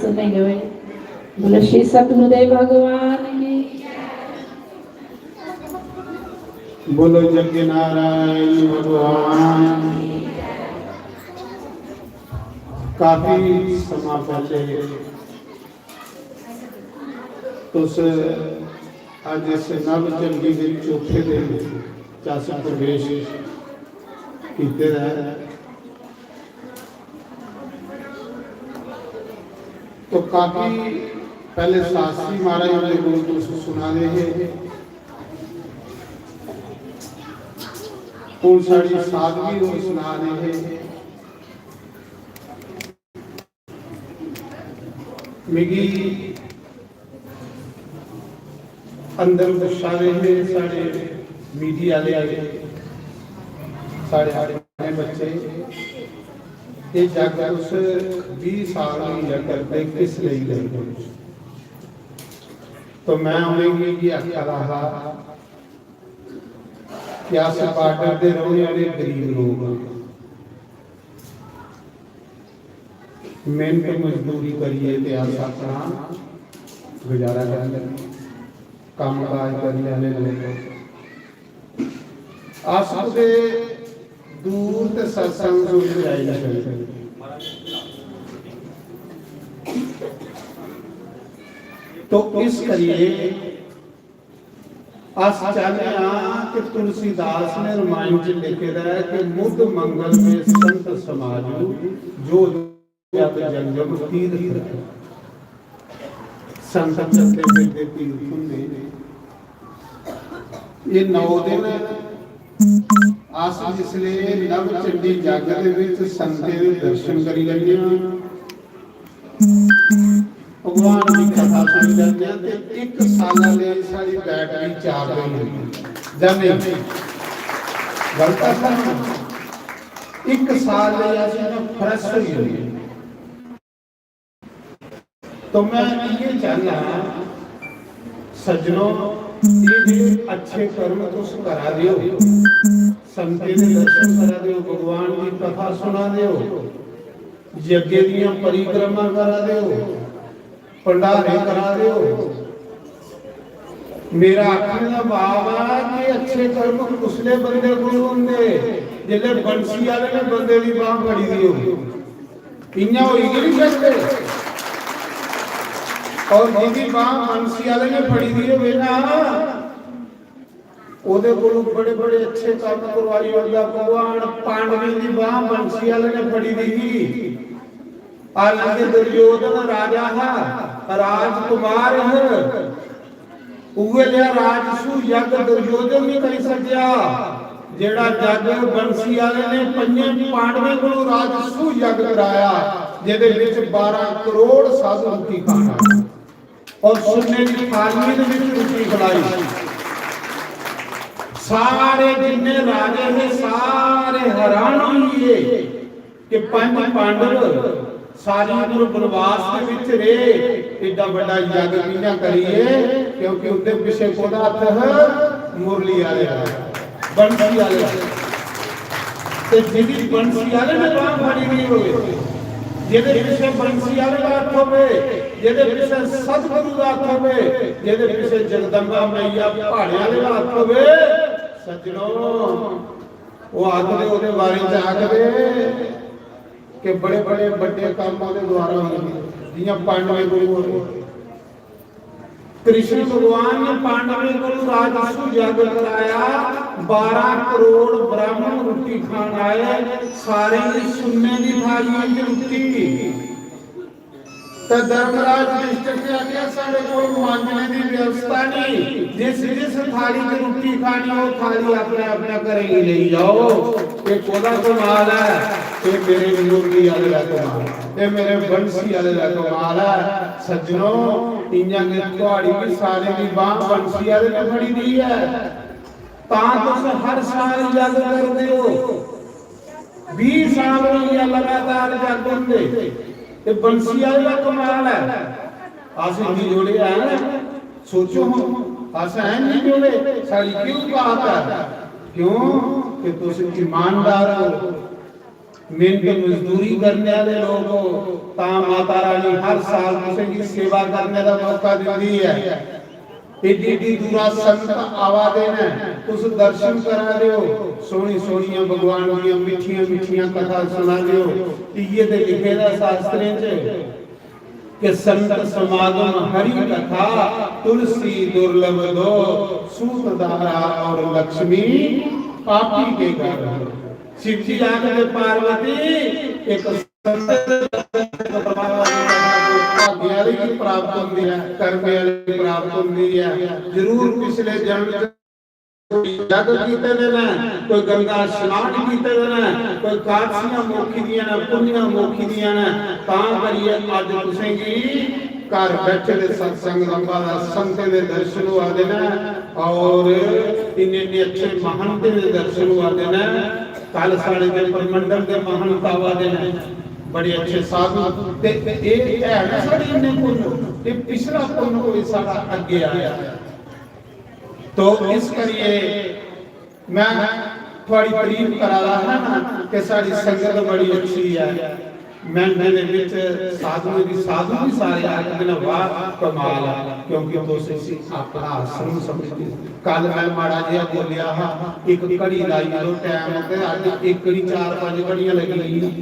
सुने गए। बोलो श्री सतगुरुदेव भगवान की। बोलो जग नारायण भगवान। काफी समा पहले तुस अज इस नव चंडी दे चौथे दिन च अस प्रवेश कीते दा ऐ। तो काफी पहले शास्त्री महाराज होंदे कोल तुस सुना दे हे, हून साढ़ी साधवी होर सुना दे हे। मिगी अंदर गुस्सा दे हे साढ़े मीडिया आह्ले, साढ़े अपने बच्चे, एह् जग तुस बीह साल होई गेआ करदे, किस लेई करदे? तो मैं उ'नेंगी इ'यै आखा दा हा कि अस बार्डर दे रौह्ने आह्ले गरीब लोक आं। मेहनत मजदूरी करियै ते अस अपना गुजारा करी लैन्ने, कम्म काज करी लैन्ने लोक। अस कुतै दूर ते सत्संग सुनने जाई निं सकदे। तो इस करियै अस चाहने आं कि तुलसीदास ने रामायण च लिखे दा ऐ कि मुद मंगल में संत समाजु, जो जग जंगम तीर्थ। संत चलदे फिरदे तीर्थ हुंदे। एह् नौ दिन अस जिसले नव चंडी जग दे विच संतें दे दर्शन करी लैने आं, भगवान दी कथा सुनी लैने आं ते इक साला लेई साढ़ी बैटरी चार्ज होई जंदी। जां नेईं? गलत आखा ना? इक साल लेई अस इ'यां फ्रैश होई जन्ने। तो मैं इ'यै चाहना, सज्जनो, एह् जेह्ड़े अच्छे कर्म तुस करा दे ओ, संतें दे दर्शन करा दे ओ, भगवान दी कथा सुना दे ओ, यज्ञ दियां परिक्रमा करा दे ओ, भंडारे करा दे ओ। मेरा आखने दा भाव ऐ कि अच्छे कर्म कुसले बंदे कोल होंदे, जिसले बंसी आह्ले ने बंदे दी बांह फड़ी दी होवे। इ'यां होई गै निं सकदे। और जिंदी बांह बंसी आह्ले ने फड़ी दी होवे ना, ओह्दे कोलों बड़े-बड़े अच्छे कम्म करवाई ओड़दा। भगवान पांडवें दी बांह बंसी आह्ले ने फड़ी दी ही। हालांकि दुर्योधन राजा हा, राजकुमार हा, उ'ऐ लेआ राजसू यज्ञ दुर्योधन नहीं करी सकेआ, जेड़ा यज्ञ बंसी आह्ले ने पंजे पांडवें कोलों राजसू यज्ञ कराया, जेदे विच बारह करोड़ साधु रुट्टी खाना। और सुन्ने दी थालियें दे विच रुट्टी खलाई। सारे जिन्ने राजे हे, सारे हैरान होई गे कि पंज पांडव सारी उम्र बनवास दे विच रेह, एड्डा बड्डा यज्ञ कि'यां करिए? क्योंकि उंदे पिछे कोदा हत्थ है? मुरली आह्ले दा, बंसी आह्ले दा। ते जिंदी बंसी आह्ले ने बांह फड़ी दी होवे, जेदे पिछे बंसी आह्ले दा हत्थ होवे, जेदे पिछे सतगुरु दा हत्थ होवे, जेदे पिछे जगदम्बा मैया प्हाड़े आह्ले दा हत्थ होवे, सज्जनो, ओह् आखदे, ओह्दे बारे च आखदे कि बड़े-बड़े बड्डे कम्म ओह्दे द्वारा होंदे, जि'यां पांडवें कोल होए। कृष्ण भगवान ने पांडवें कोल राजसू यज्ञ कराया, बारह करोड़ ब्राह्मण रुट्टी खान आए, सारें गी सुन्ने दी थालियें च रुट्टी। ते धर्मराज युधिष्ठिर ने आखेआ, "साढ़े कोल मांजने दी व्यवस्था नहीं, जिस जिस थाली च रुट्टी खानी, ओह् थाली अपने अपने घरें गी लेई जाओ।" ये कोदा कमाल है? ये मेरे मुरली आह्ले दा कमाल, ये मेरे बंसी आह्ले दा कमाल है। सज्जनो, इ'यां गै थुआड़ी बी सारें दी बांह बंसी आह्ले ने फड़ी दी ऐ, तां तुस हर साल यज्ञ करदे हो। बीह साल होई गया लगातार यज्ञ होंदे, ते बंसी आह्ले दा कमाल है। अस इन्नी जोड़े हैं, सोचो हां, अस हैं इन्नी जोड़े, साढ़ी क्यों बात है? क्यों कि तुस ईमानदार हो। मेहनत मजदूरी करने आह्ले लोक ओ, तां माता रानी हर साल तुसेंगी सेवा करने दा मौका दिंदी ऐ। एड्डी एड्डी दूरा संत आवा दे न, तुस दर्शन करा दे ओ, सोहनी सोहनियां भगवान दियां मिट्ठियां मिट्ठियां कथा सुना दे ओ। इ'यै ते लिखे दा शास्त्रें च कि संत समागम हरि कथा, तुलसी दुर्लभ दो, सूत दारा और लक्ष्मी पापी के घर। शिव जी आखदे पार्वती, एक संत भाग्य आह्ले गी प्राप्त होंदी ऐ, कर्म आह्ले गी प्राप्त होंदी ऐ। जरूर पिछले जन्म च कोई जग कीते दे न, कोई गंगा स्नान कीते दे न, कोई कादसियां मोखी दियां न, पुन्नियां मोखी दियां न, तां करियै अज्ज तुसेंगी घर बैठे दे सत्संग लब्भा दा, संतें दे दर्शन होआ दे न और इन्ने इन्ने अच्छे महंतें दे दर्शन होआ दे न। कल साढ़े दे परमंडल दे महंत आवा दे न, बड़े अच्छे साधु। ते एह् है ना साढ़े इन्ने पुन्न, ते पिछला पुन्न कोई साढ़ा अग्गे आया। तो इस करिए मैं थुआड़ी तारीफ करा दा हा ना कि साढ़ी संगत बड़ी अच्छी है। महंते दे विच साधुएं दी, साधु भी सारे आखदे न, "वाह, कमाल है," क्योंकि तुस इसी अपना आश्रम समझदे हो। कल मैं माड़ा जिहा बोलिया हा, "एक घड़ी लाई लो टाइम," ते अज्ज एक घड़ी चार पंज घड़ियां लगी गईयां।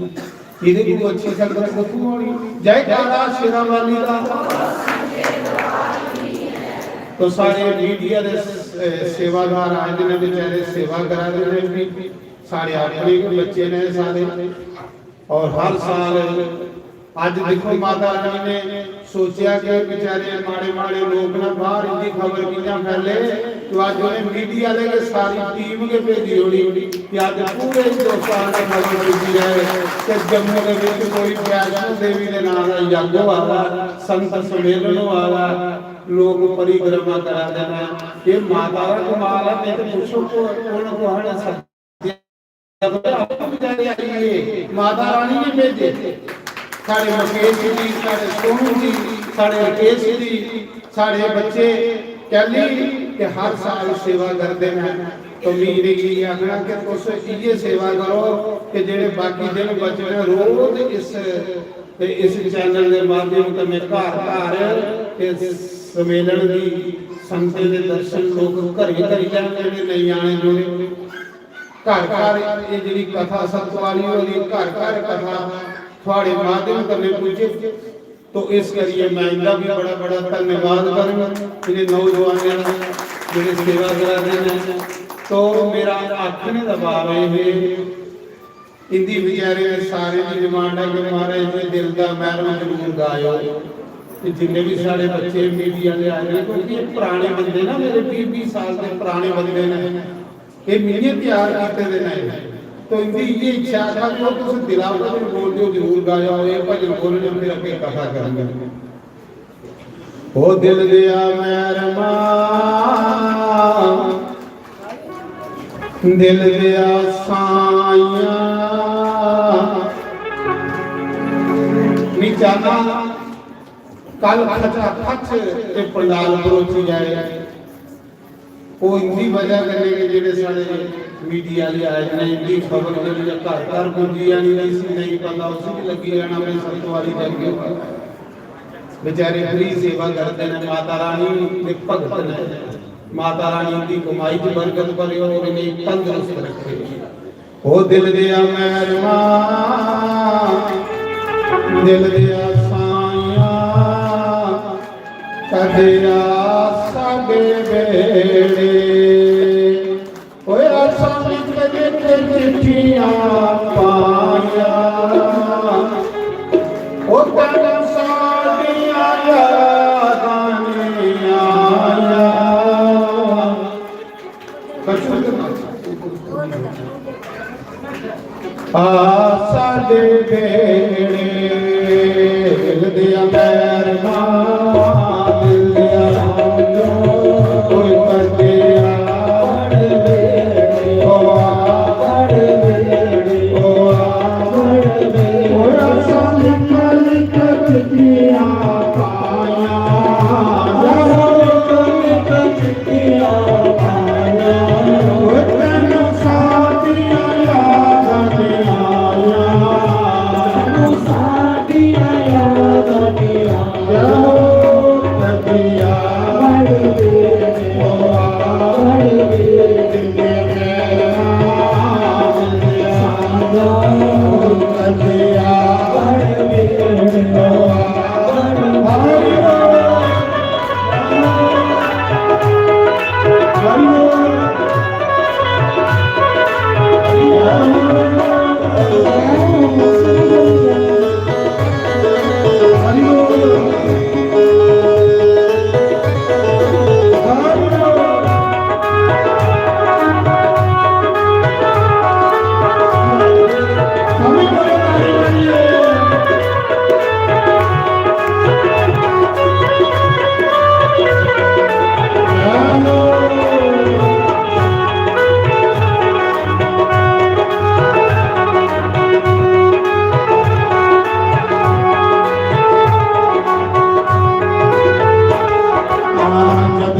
एह्दे कोलू अच्छी संगत कुत्थों होनी? जयकारा शेरां वाली दा। तो सारे मीडिया दे, अ, सेवादार आए दे ने, बेचारे सेवा करा दे ने, भी साढ़े अपने भी बच्चे ने सारे। और हर साल अज्ज दिक्खो, माता रानी ने सोचेआ कि बेचारे माड़े माड़े लोक ना, बाहर इंदी खबर कि'यां फैले, तो अज्ज उ'नें मीडिया आह्ले गै सारी टीम गै भेजी ओड़ी कि अज्ज पूरे हिंदुस्तान च खबर पुज्जी जाए कि जम्मू दे विच कोई वैष्णो देवी दे नां दा यज्ञ होआ दा, संत सम्मेलन होआ दा, लोक परिक्रमा करा दे न। एह् माता दा कमाल ऐ, नेईं ते पुच्छो कु'न कु'न कु'न ने सद्देआ। माता रानी ने भेजे। साढ़े मुकेश जी, साढ़े सोनू जी, साढ़े राकेश जी, साढ़े बच्चे कैली ते हर साल सेवा करदे न। तो मी इ'नेंगी इ'यै आखना कि तुस इ'यै सेवा करो कि जेह्ड़े बाकी दिन बचने रोज इस, इस चैनल दे माध्यम कन्नै घर घर इस सम्मेलन दी, संतें दे दर्शन लोक घरें करी लैन, जेह्ड़े नेईं आने जुड़े। घर घर एह् जेह्ड़ी कथा सतवारी होई दी, घर घर कथा थुआड़े माध्यम कन्नै पुज्जे। तो इस करियै मैं इंदा भी बड़ा बड़ा धन्यवाद करङ, इ'नें नौजवानें दा जेह्ड़े सेवा करा दे न। तो मेरा आखने दा भाव एह् ऐ, इंदी बेचारे सारे दी डिमांड ऐ कि महाराज जी दिल दा मैह्रम जरूर गायो। ते जिन्ने भी साढ़े बच्चे मीडिया आह्ले आए दे, क्योंकि एह् पराने बंदे ना, मेरे बीह् बीह् साल दे पराने बंदे न, एह् मिगी त्यार कीते दे न। तो इंदी इ'यै इच्छा था कि ओह् तुस दिला भजन बोलदे ओ, जरूर गायो। एह् भजन बोलने, फिर अग्गें कथा करनी। ओ दिल दिया मैहरमा, दिल दिया साइया, मी चाहना कल खचा खच ते पंडाल भरोची जाए। ओह् इंदी वजह कन्नै कि जेह्ड़े साढ़े मीडिया आह्ले आए न, इंदी खबर जेह्ड़ी ऐ घर घर पुज्जी जानी, इसी नेईं पता, उसी बी लग्गी जाना भाई सतवारी जग। बेचारे फ्री सेवा करदे न, माता रानी दे भगत न। माता रानी दी कमाई च बरकत भरे और इ'नेंगी तंदुरुस्त रखे। ओ दिल दिया मैहरमा, दिल दिया साइया, कदे आ साडे बेड़े। ओए असां लिख लिख चिट्ठियां पाइयां, ओ तैनू साडियां यादां नहीं आइयां। आ साडे बेड़े, दिल दिया मैहरमा, दिल दिया साइया, कोई कदे आड़ बेड़े, ओ आड़ बेड़े, ओ आड़ बेड़े, ओ असां लिख लिख चिट्ठियां पाइयां, असां लिख लिख चिट्ठियां पाइयां, ओ तैनू साडियां यादां नहीं आइयां।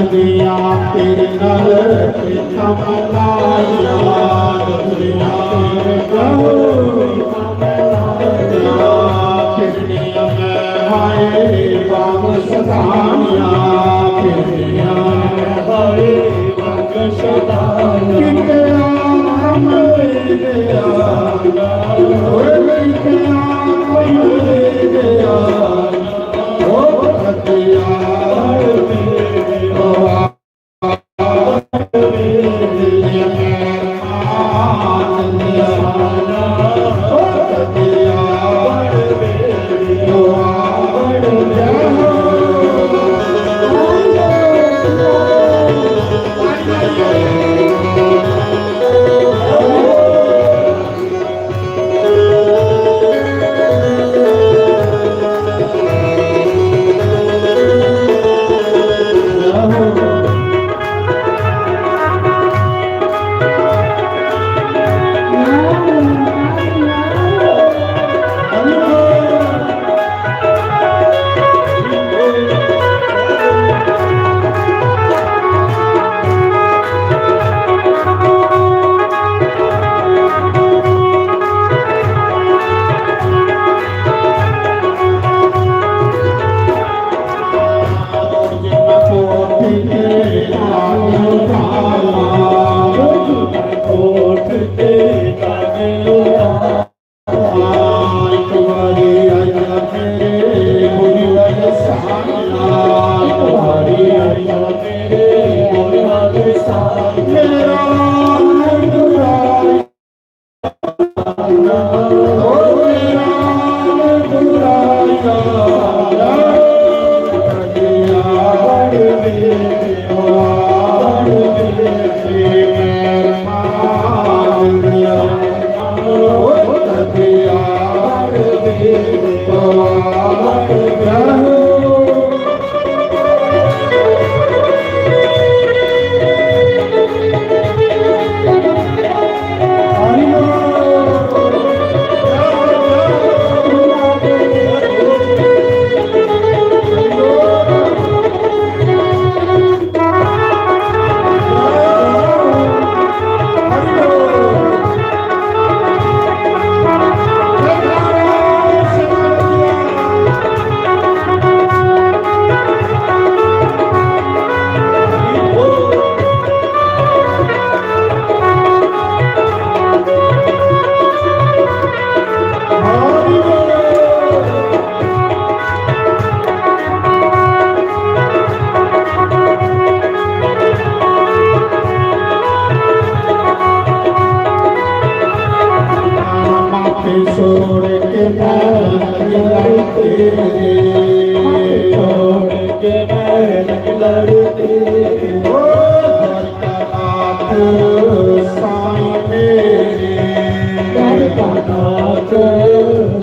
जगदिया तेरे नाल प्रीतम लाया, जगदिया तेरे नाल प्रीतम लाया। फिरनिया मैं हाय बाग सदानिया, फिरनिया मैं हाय बाग सदानिया। किते आम ले गया, ओए किते आम ले गया। छोड़ के मैं लड़ते, छोड़ के मैं लड़ते, ओ साईं मेरे,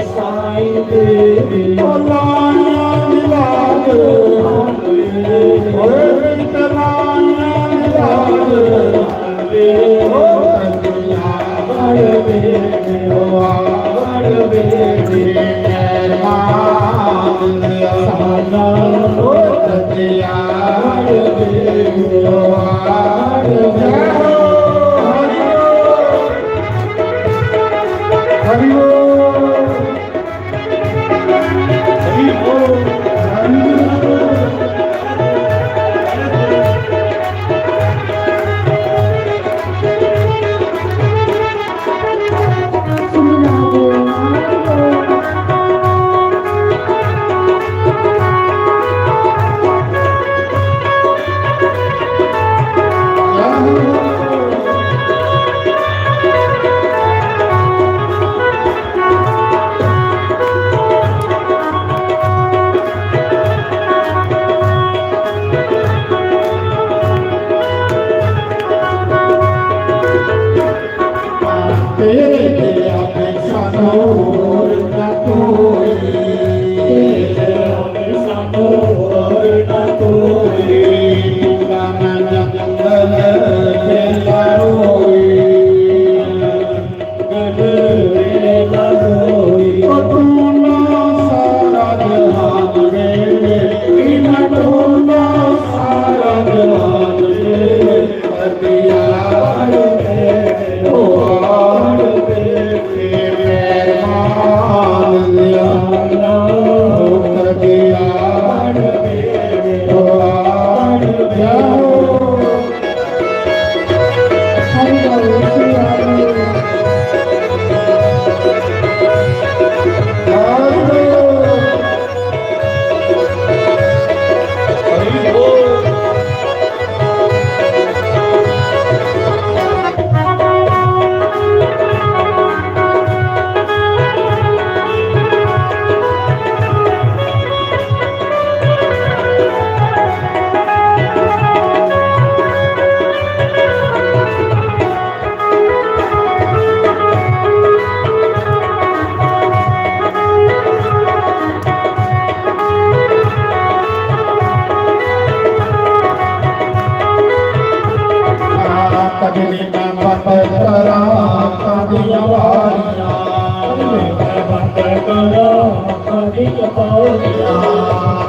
साईं मेरे। बंद करां अक्खां दियां बारियां, मैं बंद करां अक्खां दियां बारियां,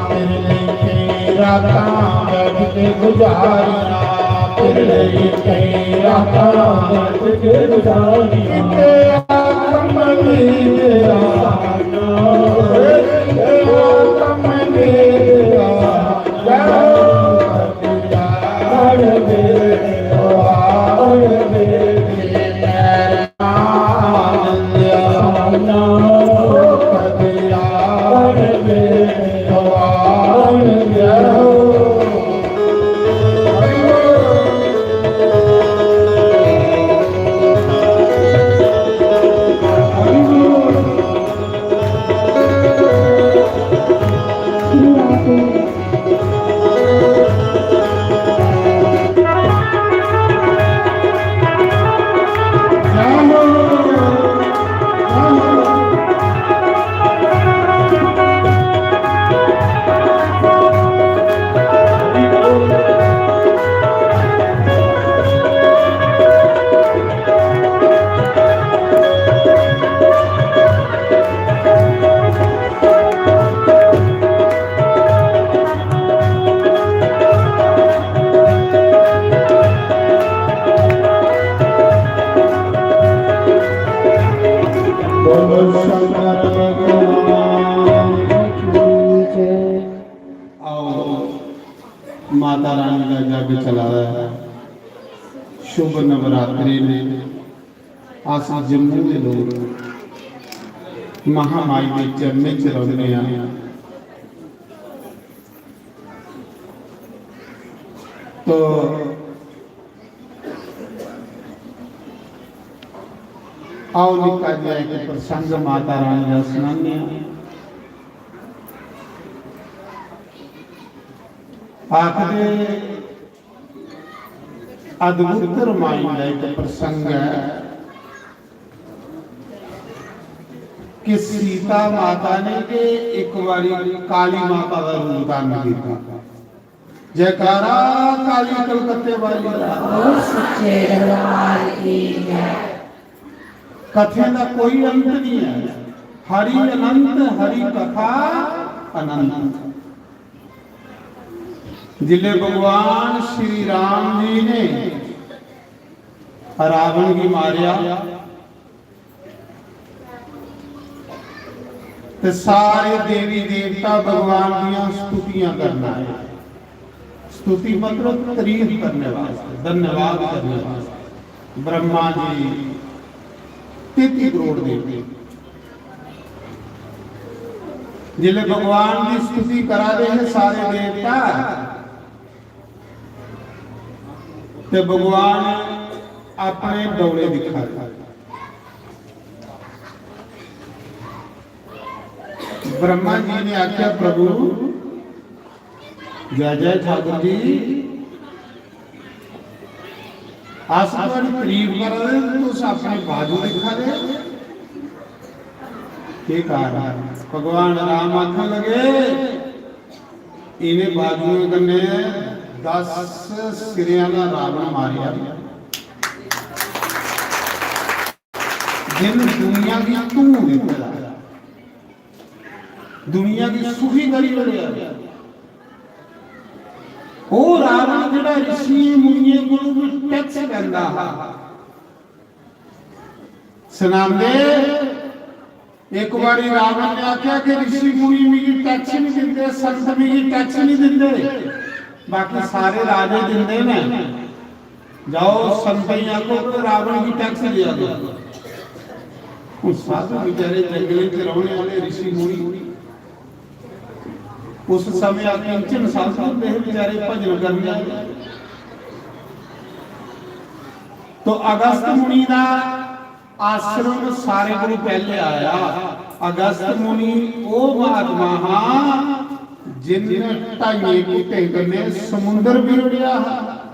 तेरे लेखे रातां बैठ के गुजारियां, तेरे लेखे रातां बैठ के गुजारियां। किते आतम दी आना, किते आतम दी आना। बोलो शंकर भगवान की जय। आओ, माता रानी दा जग चला दा है, शुभ नवरात्रे ने। अस जम्मू दे लोक महामाई दे चरणें च रौह्ने आं। तो आओ, निक्का जेहा इक प्रसंग माता रानी दा सनाने आं। आखदे अद्भुत रामायण दा इक प्रसंग ऐ कि सीता माता ने के इक बारी काली माता दा रूप धारण कीता। जयकारा काली कलकत्ते वाली दा। बोल सच्चे दरबार की जय। कथें दा कोई अंत नहीं है। हरि अनंत, हरि कथा अनंत। जिले भगवान श्री राम जी ने रावण गी मारेआ, ते सारे देवी देवता भगवान दियां स्तुतियां करना है। स्तुति मतलब तारीफ करने वास्ते, धन्यवाद करने वास्ते। ब्रह्मा जी, तेती करोड़ देवते, जिसले भगवान की स्तुति करा दे हैं सारे देवता, ते भगवान अपने डौले दिखा दे। ब्रह्मा जी ने आख्या, "प्रभु, जय जय ठाकुर जी, अस थुआड़ी तारीफ करा दे, तुस अपने बाजू दिखा दे, केह् कारण?" भगवान राम आखन लगे, "इ'नें बाजुएं कन्नै दस सिरें आह्ला रावण मारेआ, जिन दुनिया गी धूं दित्ते दा, दुनिया गी सुखी करी ओड़ेआ।" ओह् रावण जेह्ड़ा रिशियें मुनियें कोलू बी टैक्स लैंदा हा, सनांदे, एक बारी रावण ने आख्या कि ऋषि मुनि मिगी टैक्स नहीं दिंदे, संत मिगी टैक्स नहीं दिंदे, बाकी सारे राजे दिंदे ने। जाओ, संतें गी आखो कि रावण गी टैक्स देआ दो। हुन साधु बेचारे जंगलें च रौहने वाले ऋषि मुनि, उस समय अकिंचन साधु होंदे हे बेचारे, भजन करने आह्ले। तो अगस्त मुनि दा आश्रम सारे कोलू पैहले आया। अगस्त मुनि ओह महात्मा हा जिनने ढाइयें घुटें कन्नै समुंदर भी रुढ़ेआ हा।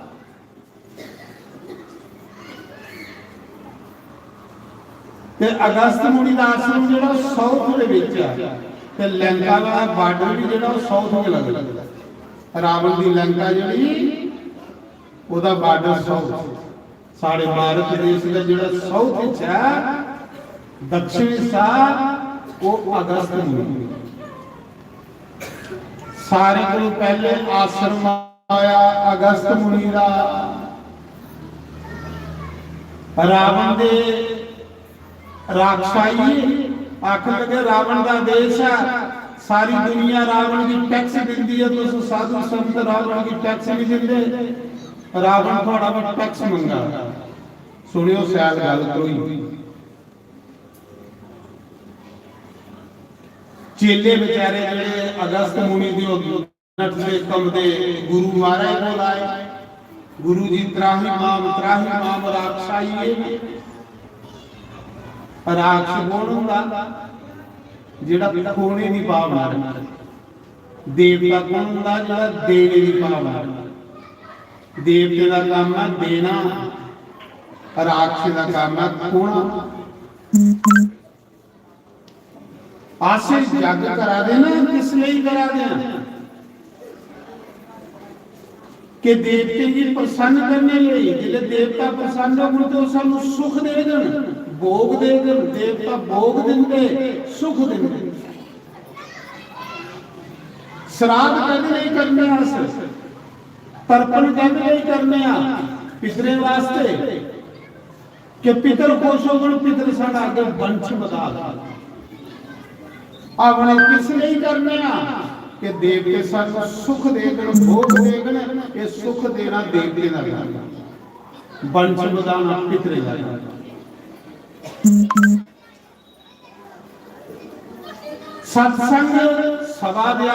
ते अगस्त मुनि दा आश्रम जेह्ड़ा साउथ दे बिच ऐ, ते लंका दा बार्डर भी जेह्ड़ा ओह् साउथ गै लगदा। रावण दी लंका जेह्ड़ी, ओह्दा बार्डर साउथ। साढ़े भारत देश का जेह्ड़ा साउथ च ऐ, दक्षिण हिस्सा, ओह् अगस्त मुनि। सारे कोला पैह्ले आश्रम आया अगस्त मुनि दा। रावण दे राक्षसाई आखन लगे, "रावण दा देश ऐ, सारी दुनिया रावण गी टैक्स दिंदी ऐ, तुस साधु संत रावण गी टैक्स नहीं दिंदे, रावण थुआड़ा भी टैक्स मंगा।" सुनियो, सैल गल कोई। चेले बेचारे जेह्ड़े अगस्त मुनि दे नठदे कंबदे गुरु महाराज कोल आए। "गुरु जी, त्राहि माम, त्राहि माम, राक्षसाई।" राक्षस कौन होंदा? जेह्ड़ा खोने दी भावना रखदा। देवता कौन होंदा? जेह्ड़ा देने दी भावना रखदा। देवते दा कम्म ऐ देना, राक्षस दा कम्म ऐ खोना। अस एह् जग करा दे ना, किस लेई करा दे आं? कि देवतें गी प्रसन्न करने लेई। जिसलै देवता प्रसन्न होङन ते ओह् सानूं सुख देङन, भोग देङन। देवता भोग दिंदे, सुख दिंदे। श्राद्ध कैह्दे लेई करने आं अस? तर्पण कैह्दे लेई करने आं? पितरें वास्ते। कि पितर खुश होङन, पितर साढ़ा अग्गें वंश बधाग। हवन किस लेई करने आं? कि देवते सानूं सुख देङन, भोग देङन। ये सुख देना देवते दा कम्म, वंश बधाना पितरें दा कम्म। सत्संग सभा दे